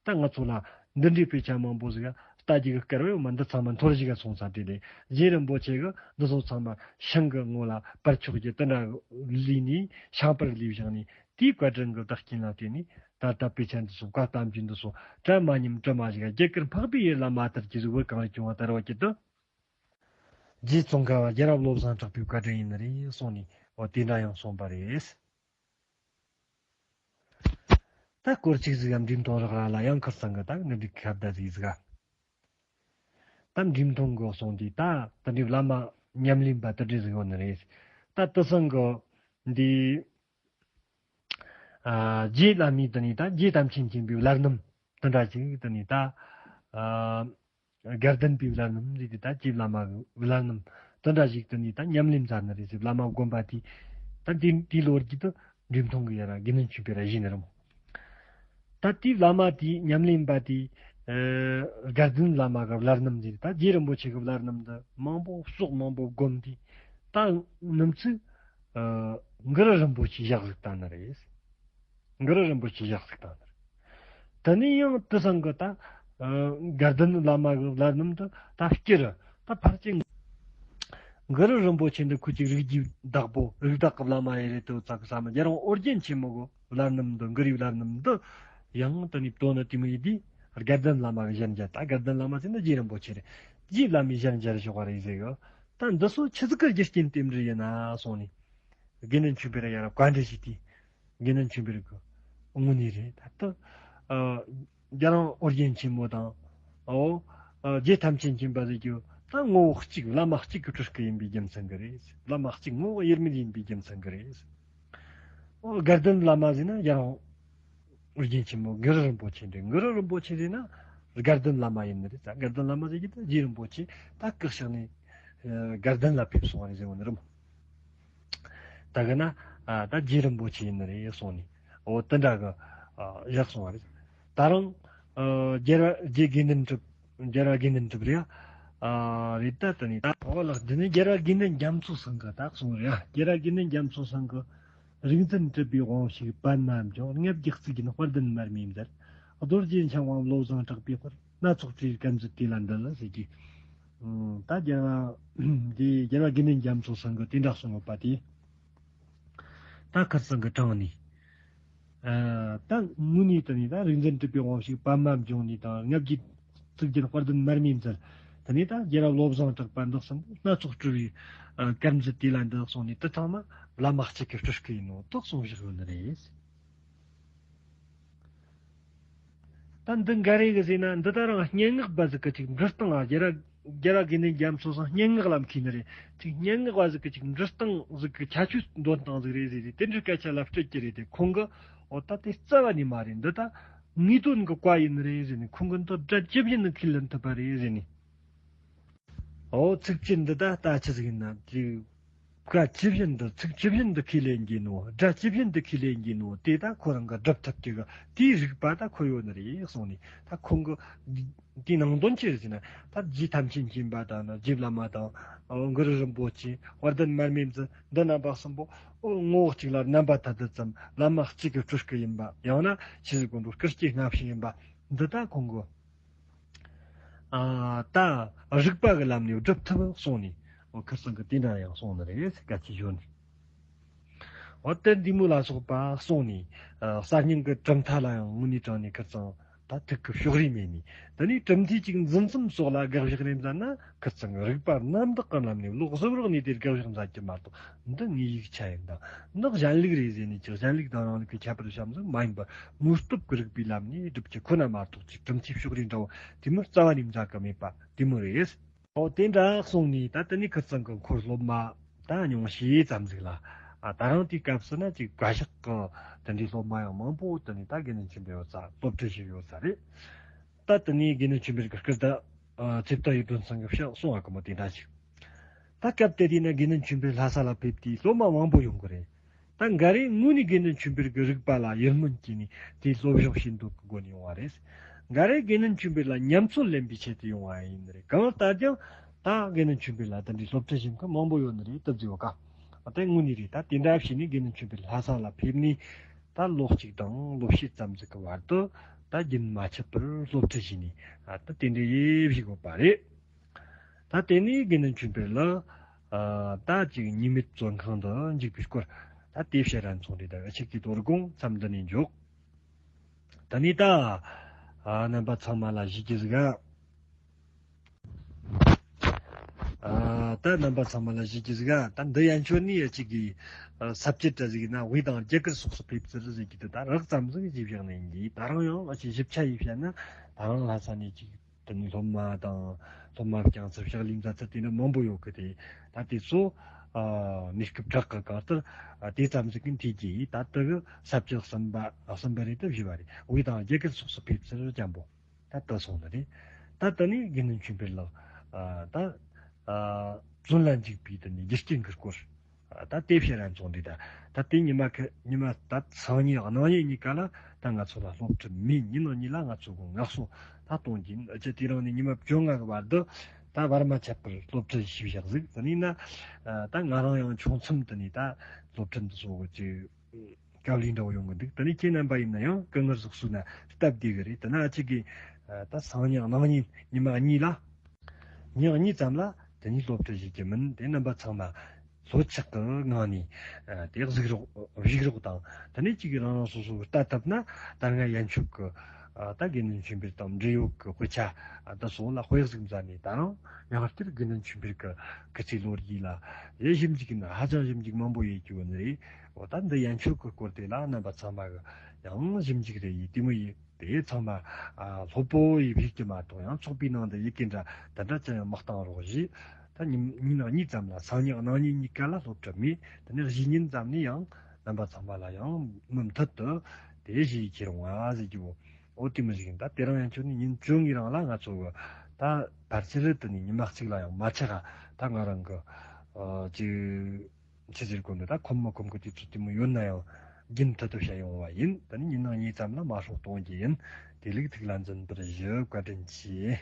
ད་ང་ཚོ་ལ་འདི་འདྲའི་དཔེ་ཆ་མང་པོ་ཟིག་ལྟ་རྒྱུ་གི་སྐལ་བ་ཡོད་མ། འདི་ཚང་མ་འཐོར་ཞིག་ག་སོང་ས་དེ་ལས། རྗེ་རིན་པོ་ཆེ་གི་འདི་ཚོ་ཚང་མ་ཤིང་གི་ངོ་ལ་པར་ཆོག་རྒྱུ་དེ་འདྲ་ལུས་ནས། ཤིང་པར་ལུས་བཞག་ནས། དེའི་བཀའ་དྲིན་གི་བདག་རྐྱེན་ལ་བརྟེན་ནས། ད་ལྟ་དཔེ་ཆ་འདི་ཚོ། བཀའ་གཏམ་རྒྱུད་འདི་ཚོ་དྲན་མ་ཉམས་དྲི་མ་ཞིག་རྒྱུད་དཀར་འཕགས་པའི་ཡུལ་ལ་མ་དར་གྱི་ཟིག་བོད་གངས་རི་ལྗོངས་ལ་དར་བ་གྱུར་ཏོ། རྗེ་ཙོང་ཁ་པ་རྒྱལ་རབས་བློ་བཟང་གྲགས་པའི་བཀའ་དྲིན་ཡིན་ནི་རེད་གསུངས་ནས། འོ་དེ་འདྲ་ཡང་གསུངས་པ་རེད། ད་སྐོར་གཅིག་ཟིག་གམ་འབྲི་མཐོང་རག་ར་ལ་ཡང་ཁར་སང་གི་ད་ནི་འདི་ཁ་བརྡ་ཟིག་ཟིག་ག་ད་འབྲི་མཐོང་གི་གསུང་དེ་ད་ད་འདི་བླ་མ་ཉམས་ལེན་པ་དེ་འདྲ་ཟིག་ཡོད་ནི་རེད། ད་དེ་སང་གི་འདི་ཨ་རྗེ་བླ་མའི་དེ་ནི་ད་རྗེ་དམ་ཆོས་མཁྱེན་པའི་བླ་རྣམ་དེ་འདྲ་ཅིག་དེ་ནི་ད་ཨ་དགའ་ལྡན་པའི་བླ་རྣམ་ཟེར་དེ། ད་རྗེ་བླ་མ་གི་བླ་རྣམ་དེ་འདྲ་ཞིག་ཏུ་ནི་ད་ཉམས་ལེན་མཛད་ནི་རེད་ཟེར། བླ་མ་དགོན་པ་དེ་ད་དེ་དེའི་ལོ་རྒྱུས་དུ་འབྲི་མཐོང་གི་ཡ་ར་དགེ་འདུན་ཆོས་འཕེལ་ར་བཞིན་རུང་། ད་དེའི་བླ་མ་དེ་ཉམས་ལེན་པ་དེ་ཨ་དགའ་ལྡན་བླ་མ་གི་བླ་རྣམ་ཟེར། ད་རྗེ་རིན་པོ་ཆེ་གི་བླ་རྣམ་འདི་མང་པོ་ཕྱོགས་མང་པོ་བསྒོམས་ཏེ། ད་ནུབ་ཚུགས་ཨ་གུ་རུ་རིན་པོ་ཆེ་ཞག་ཟིག་བཏང་ནི་རེད། གུ་རུ་རིན་པོ་ཆེ་ཞག་ཟིག་བཏང་ནི་རེད། དེ་ནས་ཡང་དེ་སང་གི་ད་ཨ་དགའ་ལྡན་བླ་མ་གི་བླ་རྣམ་དུ་ད་སྐྱེ་རུ་ད་ཕལ་ཆེར་གུ་རུ་རིན་པོ་ཆེ་འདི་ཁོ་ཅིག་རིགས་རྒྱུད་བདག་པོ། རིགས་བདག་གི་བླ་མ་ཡིན་རེད་དོ་ཚ་གི་ས་མ། རྒྱལ་དབང་ཨོ་རྒྱན་ཆེན་མོ་གི་བླ་རྣམ་འདི། གུ་རུའི་བླ་རྣམ་འདི་ཡང་དེ་ནས་དོ་ནི་དེ་མོ་ཡིན་དུས་དགའ་ལྡན་བླ་མ་གི་ཞལ་མཇལ། ད་དགའ་ལྡན་བླ་མ་ཟེར་ན་རྗེ་རིན་པོ་ཆེ་རེད། རྗེ་བླ་མའི་ཞལ་མཇལ་ཞོག་པ་རེད་ཟེར་གི། ད་འདི་ཚོ་ཆི་ཟིག་གི་རྒྱུ་རྐྱེན་རྟེན་འབྲེལ་ཡིན་ན་གསུངས་ནས། དགེ་འདུན་ཆོས་འཕེལ་ར་ཡ་ར་བཀའ་འདྲི་ཞུས་ཏེ། དགེ་འདུན་ཆོས་འཕེལ་གི་དངོས་གནས་རེད། ད་ལྟ་ཨ་རྒྱལ་དབང་ཨོ་རྒྱན་ཆེན་མོ་དང་། ཨོ་ཨ་རྗེ་ཐམས་ཅད་མཁྱེན་པ་ཟེར་རྒྱུ་ད་ངོ་བོ་གཅིག་བླ་མ་གཅིག་གི་སྤྲུལ་སྐུ་ཡིན་པའི་རྒྱུ་མཚན་གི་རེད། བླ་མ་གཅིག་ངོ་བོ་དབྱེར་མེད་ཡིན་པའི་རྒྱུ་མཚན་གི་རེད། ཨོ་དགའ་ལྡན་བླ་མ་ཟེར་ན་རྒྱལ་དབང་ཨོ་རྒྱན་ཆེན་མོ་གུ་རུ་རིན་པོ་ཆེ་འདྲ། གུ་རུ་རིན་པོ་ཆེ་ཟེར་ན་དགའ་ལྡན་བླ་མ་ཡིན་ནི་རེད། ད་དགའ་ལྡན་བླ་མ་ཟེར་གྱི་ད་རྗེ་རིན་པོ་ཆེ་ད་བཀའ་ཤག་ནས་ཨ་དགའ་ལྡན་ལ་ཕེབས་སོང་བ་རེད་ཟེར་བ་ནི་རེད་མོ། ད་ག་ན་ཨ་ད་རྗེ་རིན་པོ་ཆེ་ཡིན་ནི་རེད་གསུངས་ནས། འོ་དེ་འདྲ་གི་ཨ་བཞག་སོང་བ་རེད། ད་རུང་ཨ་རྒྱལ་བ་རྗེ་དགེ་འདུན་གྲུབ། རྒྱལ་བ་དགེ་འདུན་གྲུབ་རེད། ཨ་རེད། ད་དེ་ནས་ད་འོ་ལགས། འདི་ནི་རྒྱལ་བ་དགེ་འདུན་རྒྱ་མཚོ་སང་གི་ད་གསུངས་རེད། རྒྱལ་བ་དགེ་འདུན་རྒྱ་མཚོ་སང་གི། རིག་འཛིན་གྲུབ་པའི་དབང་ཕྱུག་པདྨ་འབྱུང་། ལྔ་བརྒྱ་གཙུག་རྒྱན་དཔལ་ལྡན་མར་མེ་མཛད། རྡོ་རྗེ་འཆང་དབང་བློ་བཟང་གྲགས་པའི་དཔལ། སྣ་ཚོགས་སྤྲུལ་པའི་སྐར་མཛད་དེ་ལ་འདུད་ཟེར་གྱི། ཨང་། ད་རྒྱལ་བ་འདི་རྒྱལ་བ་དགེ་འདུན་རྒྱ་མཚོ་སང་གི་དེ་འདྲ་གསུངས་ཡོད་པ་དེ། ད་ཁར་སང་གི་དྲངས་ནས། ཨ་ད་དངོས་གནས་དེ་ནས་ད་རིག་འཛིན་གྲུབ་པའི་དབང་ཕྱུག་པདྨ་འབྱུང་ནས་དང་། ལྔ་བརྒྱའི་གཙུག་རྒྱན་དཔལ་ལྡན་མར་མེ་མཛད། དེ་ནས་ད་རྒྱལ་བ་བློ་བཟང་གྲགས་པ་འདི་གསུམ་པོ་སྣ་ཚོགས་སྤྲུལ་པའི་ཨ་སྐར་མཛད་དེ་ལ་འདུད་གསུངས་ནས། དེ་ཚང་མ་བླ་མ་གཅིག་གི་སྤྲུལ་སྐུ་ཡིན་ནོ་དེ་གསུངས་བཞག་ཡོད་ནི་རེད། ད་འདི་འགའ་རེ་གི་ཟེར་ན་འདི་ད་རང་སྙན་ངག་པ་ཟིག་གི་ཅིག་འབྲི་སྟངས། ཨ་རྒྱལ་བ་རྒྱལ་བ་དགེ་འདུན་རྒྱ་མཚོ་སང་སྙན་ངག་ལ་མཁས་ནི་རེད། ཅིག་སྙན་ངག་པ་ཟིག་གི་ཅིག་འབྲི་སྟངས་ཟིག་གི་ཁྱད་ཆོས་འདོན་སྟངས་ཟིག་རེད་ཟེར་རེད། དེ་འདྲའི་སྐད་ཆ་ལ་སྤྲད་ཀྱི་རེད་དེ། ཁོང་གི་འོ་ད་དེ་རྩ་བ་ནས་མ་རེད། འདི་ད་ངེས་དོན་གི་བཀའ་ཡིན་ནི་རེད་ཟེར་ནས། ཁོང་གི་འདི་སྒྲ་ཇི་བཞིན་དུ་ཁས་ལེན་ཐུབ་པ་རེད་ཟེར་ནས། འོ་ཚིགས་བཅད་འདི་ད་ལྟ་ཆི་ཟིག་ཡིན་ན་ཅིག་བཀའ་ཇི་བཞིན་དུ། ཚིག་ཇི་བཞིན་དུ་ཁས་ལེན་གྱི་ནོ། སྒྲ་ཇི་བཞིན་དུ་ཁས་ལེན་གྱི་ནོ། དེ་ད་ཁོ་རང་གི་སྒྲུབ་ཐབས་ཀྱི་གི་དེའི་རིགས་པ་ད་ཁོ་ཡོད་ནི་རེད་གསུངས་ནས། ད་ཁོང་གི་དེའི་ནང་དོན་ཅི་རེད་ཟེར་ན། ད་རྗེ་ཐམས་ཅད་མཁྱེན་པ་དང་ནི་རྗེ་བླ་མ་དང་། ཨ་གུ་རུ་རིན་པོ་ཆེ། དཔལ་ལྡན་མར་མེ་མཛད། འདི་རྣམ་པ་གསུམ་པོ་ཨོ་ངོ་བོ་གཅིག་ལ་རྣམ་པ་ཐ་དད་ཙམ། བླ་མ་གཅིག་གི་སྤྲུལ་སྐུ་ཡིན་པ། ཡང་ན་ཆོས་ཀྱི་སྒོ་འགྲོ་སྐུ་སྐྱེ་སྔ་ཕྱི་ཡིན་པ། འདི་ད་ཁོང་གི་ཨ་ད་རིགས་པ་གི་ལམ་ནས་སྒྲུབ་ཐུབ་གསུངས་ནས། འོ་ཁར་སང་གི་དེ་འདྲ་ཡང་གསུངས་ནི་རེད། སྐད་ཆ་ཞུ་ནས། འོ་དེ་འདི་མོ་ལ་སོགས་པ་གསུངས་ནས། ཨ་གསར་རྙིང་གི་གྲུབ་མཐའ་ལ་ཡང་དངོས་གནས་དྲང་ནས་ཁར་སང་ད་ཐུག་གི་ཕྱོགས་རིས་མེད་ནས། དེ་ནས་གྲུབ་མཐའི་ཅིག་འཛིན་མཚམས་སོགས་ལ་དགག་བཞག་རེ་མཛད་ན། ཁར་སང་གི་རིགས་པ་རྣམ་དག་གི་ལམ་ནས་ལོག་གཟབ་རོགས་ནས་དེ་དགག་བཞག་མཛད་ཀྱི་མ་གཏོགས། འདི་ངའི་ཡིག་ཆ་ཡིན་དང་། འདི་གཞན་ལུགས་རེད་ཟེར་ནས་ཀྱི་གཞན་ལུགས་དང་རང་ལུགས་ཀྱི་ཁྱད་པར་བཤམས་ཟིག་མ་ཡིན་པར། དངོས་སྟོབས་ཀྱི་རིགས་པའི་ལམ་ནས་སྒྲུབ་ཀྱི་ཁོ་ན་མ་གཏོགས་ཅིག་གྲུབ་མཐའི་ཕྱོགས་རིས་འདྲ་བོ་དེ་མོ་རྩ་བ་ནས་མཛད་གི་མེད་པ་དེ་མོ་རེད། འོ་དེ་འདྲ་གསུངས་ནས། ད་དེ་ནས་ཁར་སང་གི་འཁོར་སློབ་མ་ད་ཉུང་ཤས་ཙམ་ཟིག་ལ། ཨ་ད་རང་དེའི་སྐབས་སུ་ན་ཅིག་བཀའ་ཤག་གི་དེ་འདྲའི་སློབ་མ་ཡང་མང་པོ་དེ་ནས་ད་དགེ་འདུན་ཆོས་འཕེལ་ཡོད་ས་སློབ་ཁྲིད་བྱས་ཡོད་ས་རེད། ད་དེ་ནས་དགེ་འདུན་ཆོས་འཕེལ་གྱི་སྐུ་ཟླ་ཨ་ཚེ་བརྟན་གཡུ་སྒྲོན་ཚང་གི་ཕྱག་སོང་བ་གི་མོ་དེ་འདྲ་ཞིག་ད་སྐབས་དེ་དུས་ན་དགེ་འདུན་ཆོས་འཕེལ་ལྷ་ས་ལ་ཕེབས་དུས་སློབ་མ་མང་པོ་ཡོང་གི་རེད། ད་འགའ་རེ་དངོས་གནས་དགེ་འདུན་ཆོས་འཕེལ་གྱི་རིགས་པ་ལ་ཡིད་སྨོན་སྐྱེས་ནས་དེའི་སློབ་སྦྱོང་བྱེད་འདོད་ཀྱི་སྒོ་ནས་ཡོང་བ་རེད། འགའ་རེ་དགེ་འདུན་ཆོས་འཕེལ་ལ་ཉམས་ཚོད་ལེན་པའི་ཆེད་དུ་ཡོང་བ་ཡིན་ནི་རེད། གང་ལྟར་ཀྱང་ད་དགེ་འདུན་ཆོས་འཕེལ་ལ་དེ་འདྲའི་སློབ་ཁྲིད་བྱེད་མཁན་མང་པོ་ཡོད་ནི་རེད། སྟབས་བདེ་བ་ག་ཨ་དེ་དངོས་གནས་རེད། ད་དེ་འདྲ་བྱས་ནས་དགེ་འདུན་ཆོས་འཕེལ་ལྷ་ས་ལ་ཕེབས་ནས། ད་ལོ་གཅིག་དང་ལོ་ཕྱེད་ཙམ་ཟིག་གི་བར་དུ་ད་རྒྱུན་མ་ཆད་པར་སློབ་ཁྲིད་བྱས་ནས། ཨ། ད་དེ་འདྲ་ཡེ་བཞུགས་ཡོད་པ་རེད། ད་དེ་ནས་དགེ་འདུན་ཆོས་འཕེལ་ལགས། ཨ། ད་ཅིག་ཉི་མེད་བཙོན་ཁང་དུ་འཇུག་པའི་སྐོར། ད་དེ་བཤད་རན་སོང་རེད། ད་འུ་ཅག་གི་དོ་དགོང་མཚམས་འདི་ནས་འཇོག་ད་ནི་ད། ཨ། རྣམ་པ་ཚང་མ་ལ་ཞུ་རྒྱུ་ཟིག་ག་ཨ། ད་རྣམ་པ་ཚང་མ་ལ་ཞུ་རྒྱུ་ཟིག་ག་ད་འདི་ཡན་ཆོད་ནི་ཡ་གཅིག་གི། ཨ། ས་བཅད་འདྲ་ཟིག་ཡིན་ན། དབུས་དང་རྒྱ་གར་སོགས་སུ་ཕེབས་ཚུལ་ཟེར་གྱི་དེ་ད་རགས་ཙམ་ཟིག་ཅིག་བཞག་ནས་ཡིན་གྱི། ད་རུང་ཡང་ཨ་ཅིག་ཞིབ་ཆ་ཡིས་བཤད་ན། ད་རུང་ལྷ་ས་ནས་ཅིག་དེ་ནས་སློབ་མ་དང་། སློབ་མ་བསྐྱངས་ཚུལ། ཕྱག་ལས་མཛད་ཚུལ་དེ་འདྲ་མང་པོ་ཡོད་གི། དེ་ད་དེ་ཚོ། ཨ། གནས་སྐབས་དྲུག་གི་སྐབས་དེར། ཨ། དེ་ཙམ་ཟིག་གི་འཐུས་ཀྱིས། ད་དེ་གི་ས་བཅད་གསུམ་པ། གསུམ་པ་རེད། དེ་བཞི་བ་རེད། དབུས་དང་རྒྱ་གར་སོགས་སུ་ཕེབས་ཚུལ་ཅན་པོ། ད་ལྟ་སོང་ནི་རེད། ད་ལྟ་ནི་དགེ་འདུན་ཆོས་འཕེལ་ལགས། ཨ། ད། ཨ། བཙོན་ལ་འཇུག་པའི་དེ་ནི་རྒྱུ་རྐྱེན་གྱི་སྐོར། ཨ། ད་དེ་བཤད་རན་སོང་རེད། ད་ད་དེ་ཉི་མ་ཁ་ཉི་མ་ད་སང་ཉིན་གནངས་ཉིན་གཉིས་ཀ་ལ་ད་ང་ཚོ་ལ་སློབ་ཁྲིད་མེད། ཉིན་ནང་གཉིས་ལ་ང་ཚོ་གི་ངལ་གསོ་ད་གཏོང་གི་ཡིན། ཨ། ཅི་དེ་རིང་ནས་ཉི་མ་བཅོ་ལྔ་གི་བར་དུ་ད་བར་མ་ཆད་པར་སློབ་ཁྲིད་བྱས་བཞག་ཟིག་དེ་ནས་ན། ཨ། ད་ང་རང་ཡང་ཆུང་མཚམས་དེ་ནས་ད་སློབ་ཁྲིད་འདི་ཚོ་གི་ཅིག་སྐབས་ལས་འདྲ་བོ་ཡོང་གི་འདུག་དེ་ནས་ཁྱེད་རྣམ་པ་ཡིན་ན་ཡང་སྐུ་ངལ་གཟུགས་སུ་ན་སྟབས་བདེ་གི་རེད། དེ་ན་ཨ་ཅིག་གིས། ཨ། ད་སང་ཉིན་གནངས་ཉིན་ཉི་མ་གཉིས་ལ། ཉིན་གཉིས་ཙམ་ལ་དེ་ནས་སློབ་ཁྲིད་བྱེད་རྒྱུ་མིན། དེ་རྣམ་པ་ཚང་མ་ལྷོད་ཆགས་ཀྱི་ངང་ནས། ཨ། དེ་གཟིགས་རོགས་བཞུགས་རོགས་དང་། དེ་ནས་ཅིག་གིས་རང་རང་སོ་སོ་གིས་ལྟ་ཐུབ་ན། ད་སྔ་ཡན་ཆོད་ཀྱི། ཨ། ད་དགེ་འདུན་ཆོས་འཕེལ་དང་འབྲེལ་ཡོད་ཀྱི་དཔེ་ཆ། ཨ། ད་སོགས་ལ་དཔེ་གཟིགས་མཛད་ནས། ད་རུང་ཡང་བསྐྱར་དགེ་འདུན་ཆོས་འཕེལ་གྱི་སྐུ་ཚེ་ལོ་རྒྱུས་ལ་ཡེ་ཞིབ་འཇུག་ཡིན་ན་ཧ་ཅང་ཞིབ་འཇུག་མང་པོ་ཡེ་རྒྱུ་ཡོད་ནི་རེད། འོ། ད་འདི་ཡན་ཆོད་ཀྱི་སྐོར་དེ་ལ་རྣམ་པ་ཚང་མ་གིས་ཡང་ཞིབ་འཇུག་རེ་ཡེ། དེ་མོ་ཡེ་དེ་ཚང་མ། ཨ། སློབ་པོ་ཡེ་བྱེད་རྒྱུ་མ་གཏོགས། ཡང་ཚོགས་པའི་ནང་དུ་ཡི་གེ་འདྲ་དེ་འདྲ་ཅི་ཡང་མ་བཏང་རོགས་ཞེས། ད་ཉིན་ཉིན་གཉིས་ཙམ་ལ། སང་ཉིན་གནངས་ཉིན་གཉིས་ཀ་ལ་སློབ་ཁྲིད་མེད། དེ་ནས་གཞེས་ཉིན་ཙམ་ནས་ཡང་རྣམ་པ་ཚང་མ་ལ་ཡང་མུ་མཐུད་དུ་དེ་བྱེད་ཀྱི་རུང་བ་ཟེར་རྒྱུ་བོ། འོ། དེ་མོ་ཞིག་ཡིན། ད་དེ་རིང་ཡན་ཆོད་ནི་ཉིན་བཅོ་ལྔའི་རིང་ལ་ང་ཚོ་གི་ད་ཕལ་ཆེར་དེ་ནས་ཉི་མ་གཅིག་ལ་ཡང་མ་ཆག་ག་ད་ང་རང་གི། ཨ། ཅིག་ཆི་ཟེར་དགོས་འདུག་ད་ཁོམ་མ་ཁོམ་གི་དུས་ཚོད་དེ་མོ་ཡོད་ན་ཡང་རྒྱུན་མཐུད་དུ་བཤད་ཡོང་བ་ཡིན། ད་ནི་ཉིན་གཉིས་ཙམ་ལ་མ་ཤོག་གཏོང་རྒྱུ་ཡིན། དེ་ལུགས་ཐུགས་ལ་འཛིན་པར་ཞུ། བཀའ་དྲིན་ཆེ།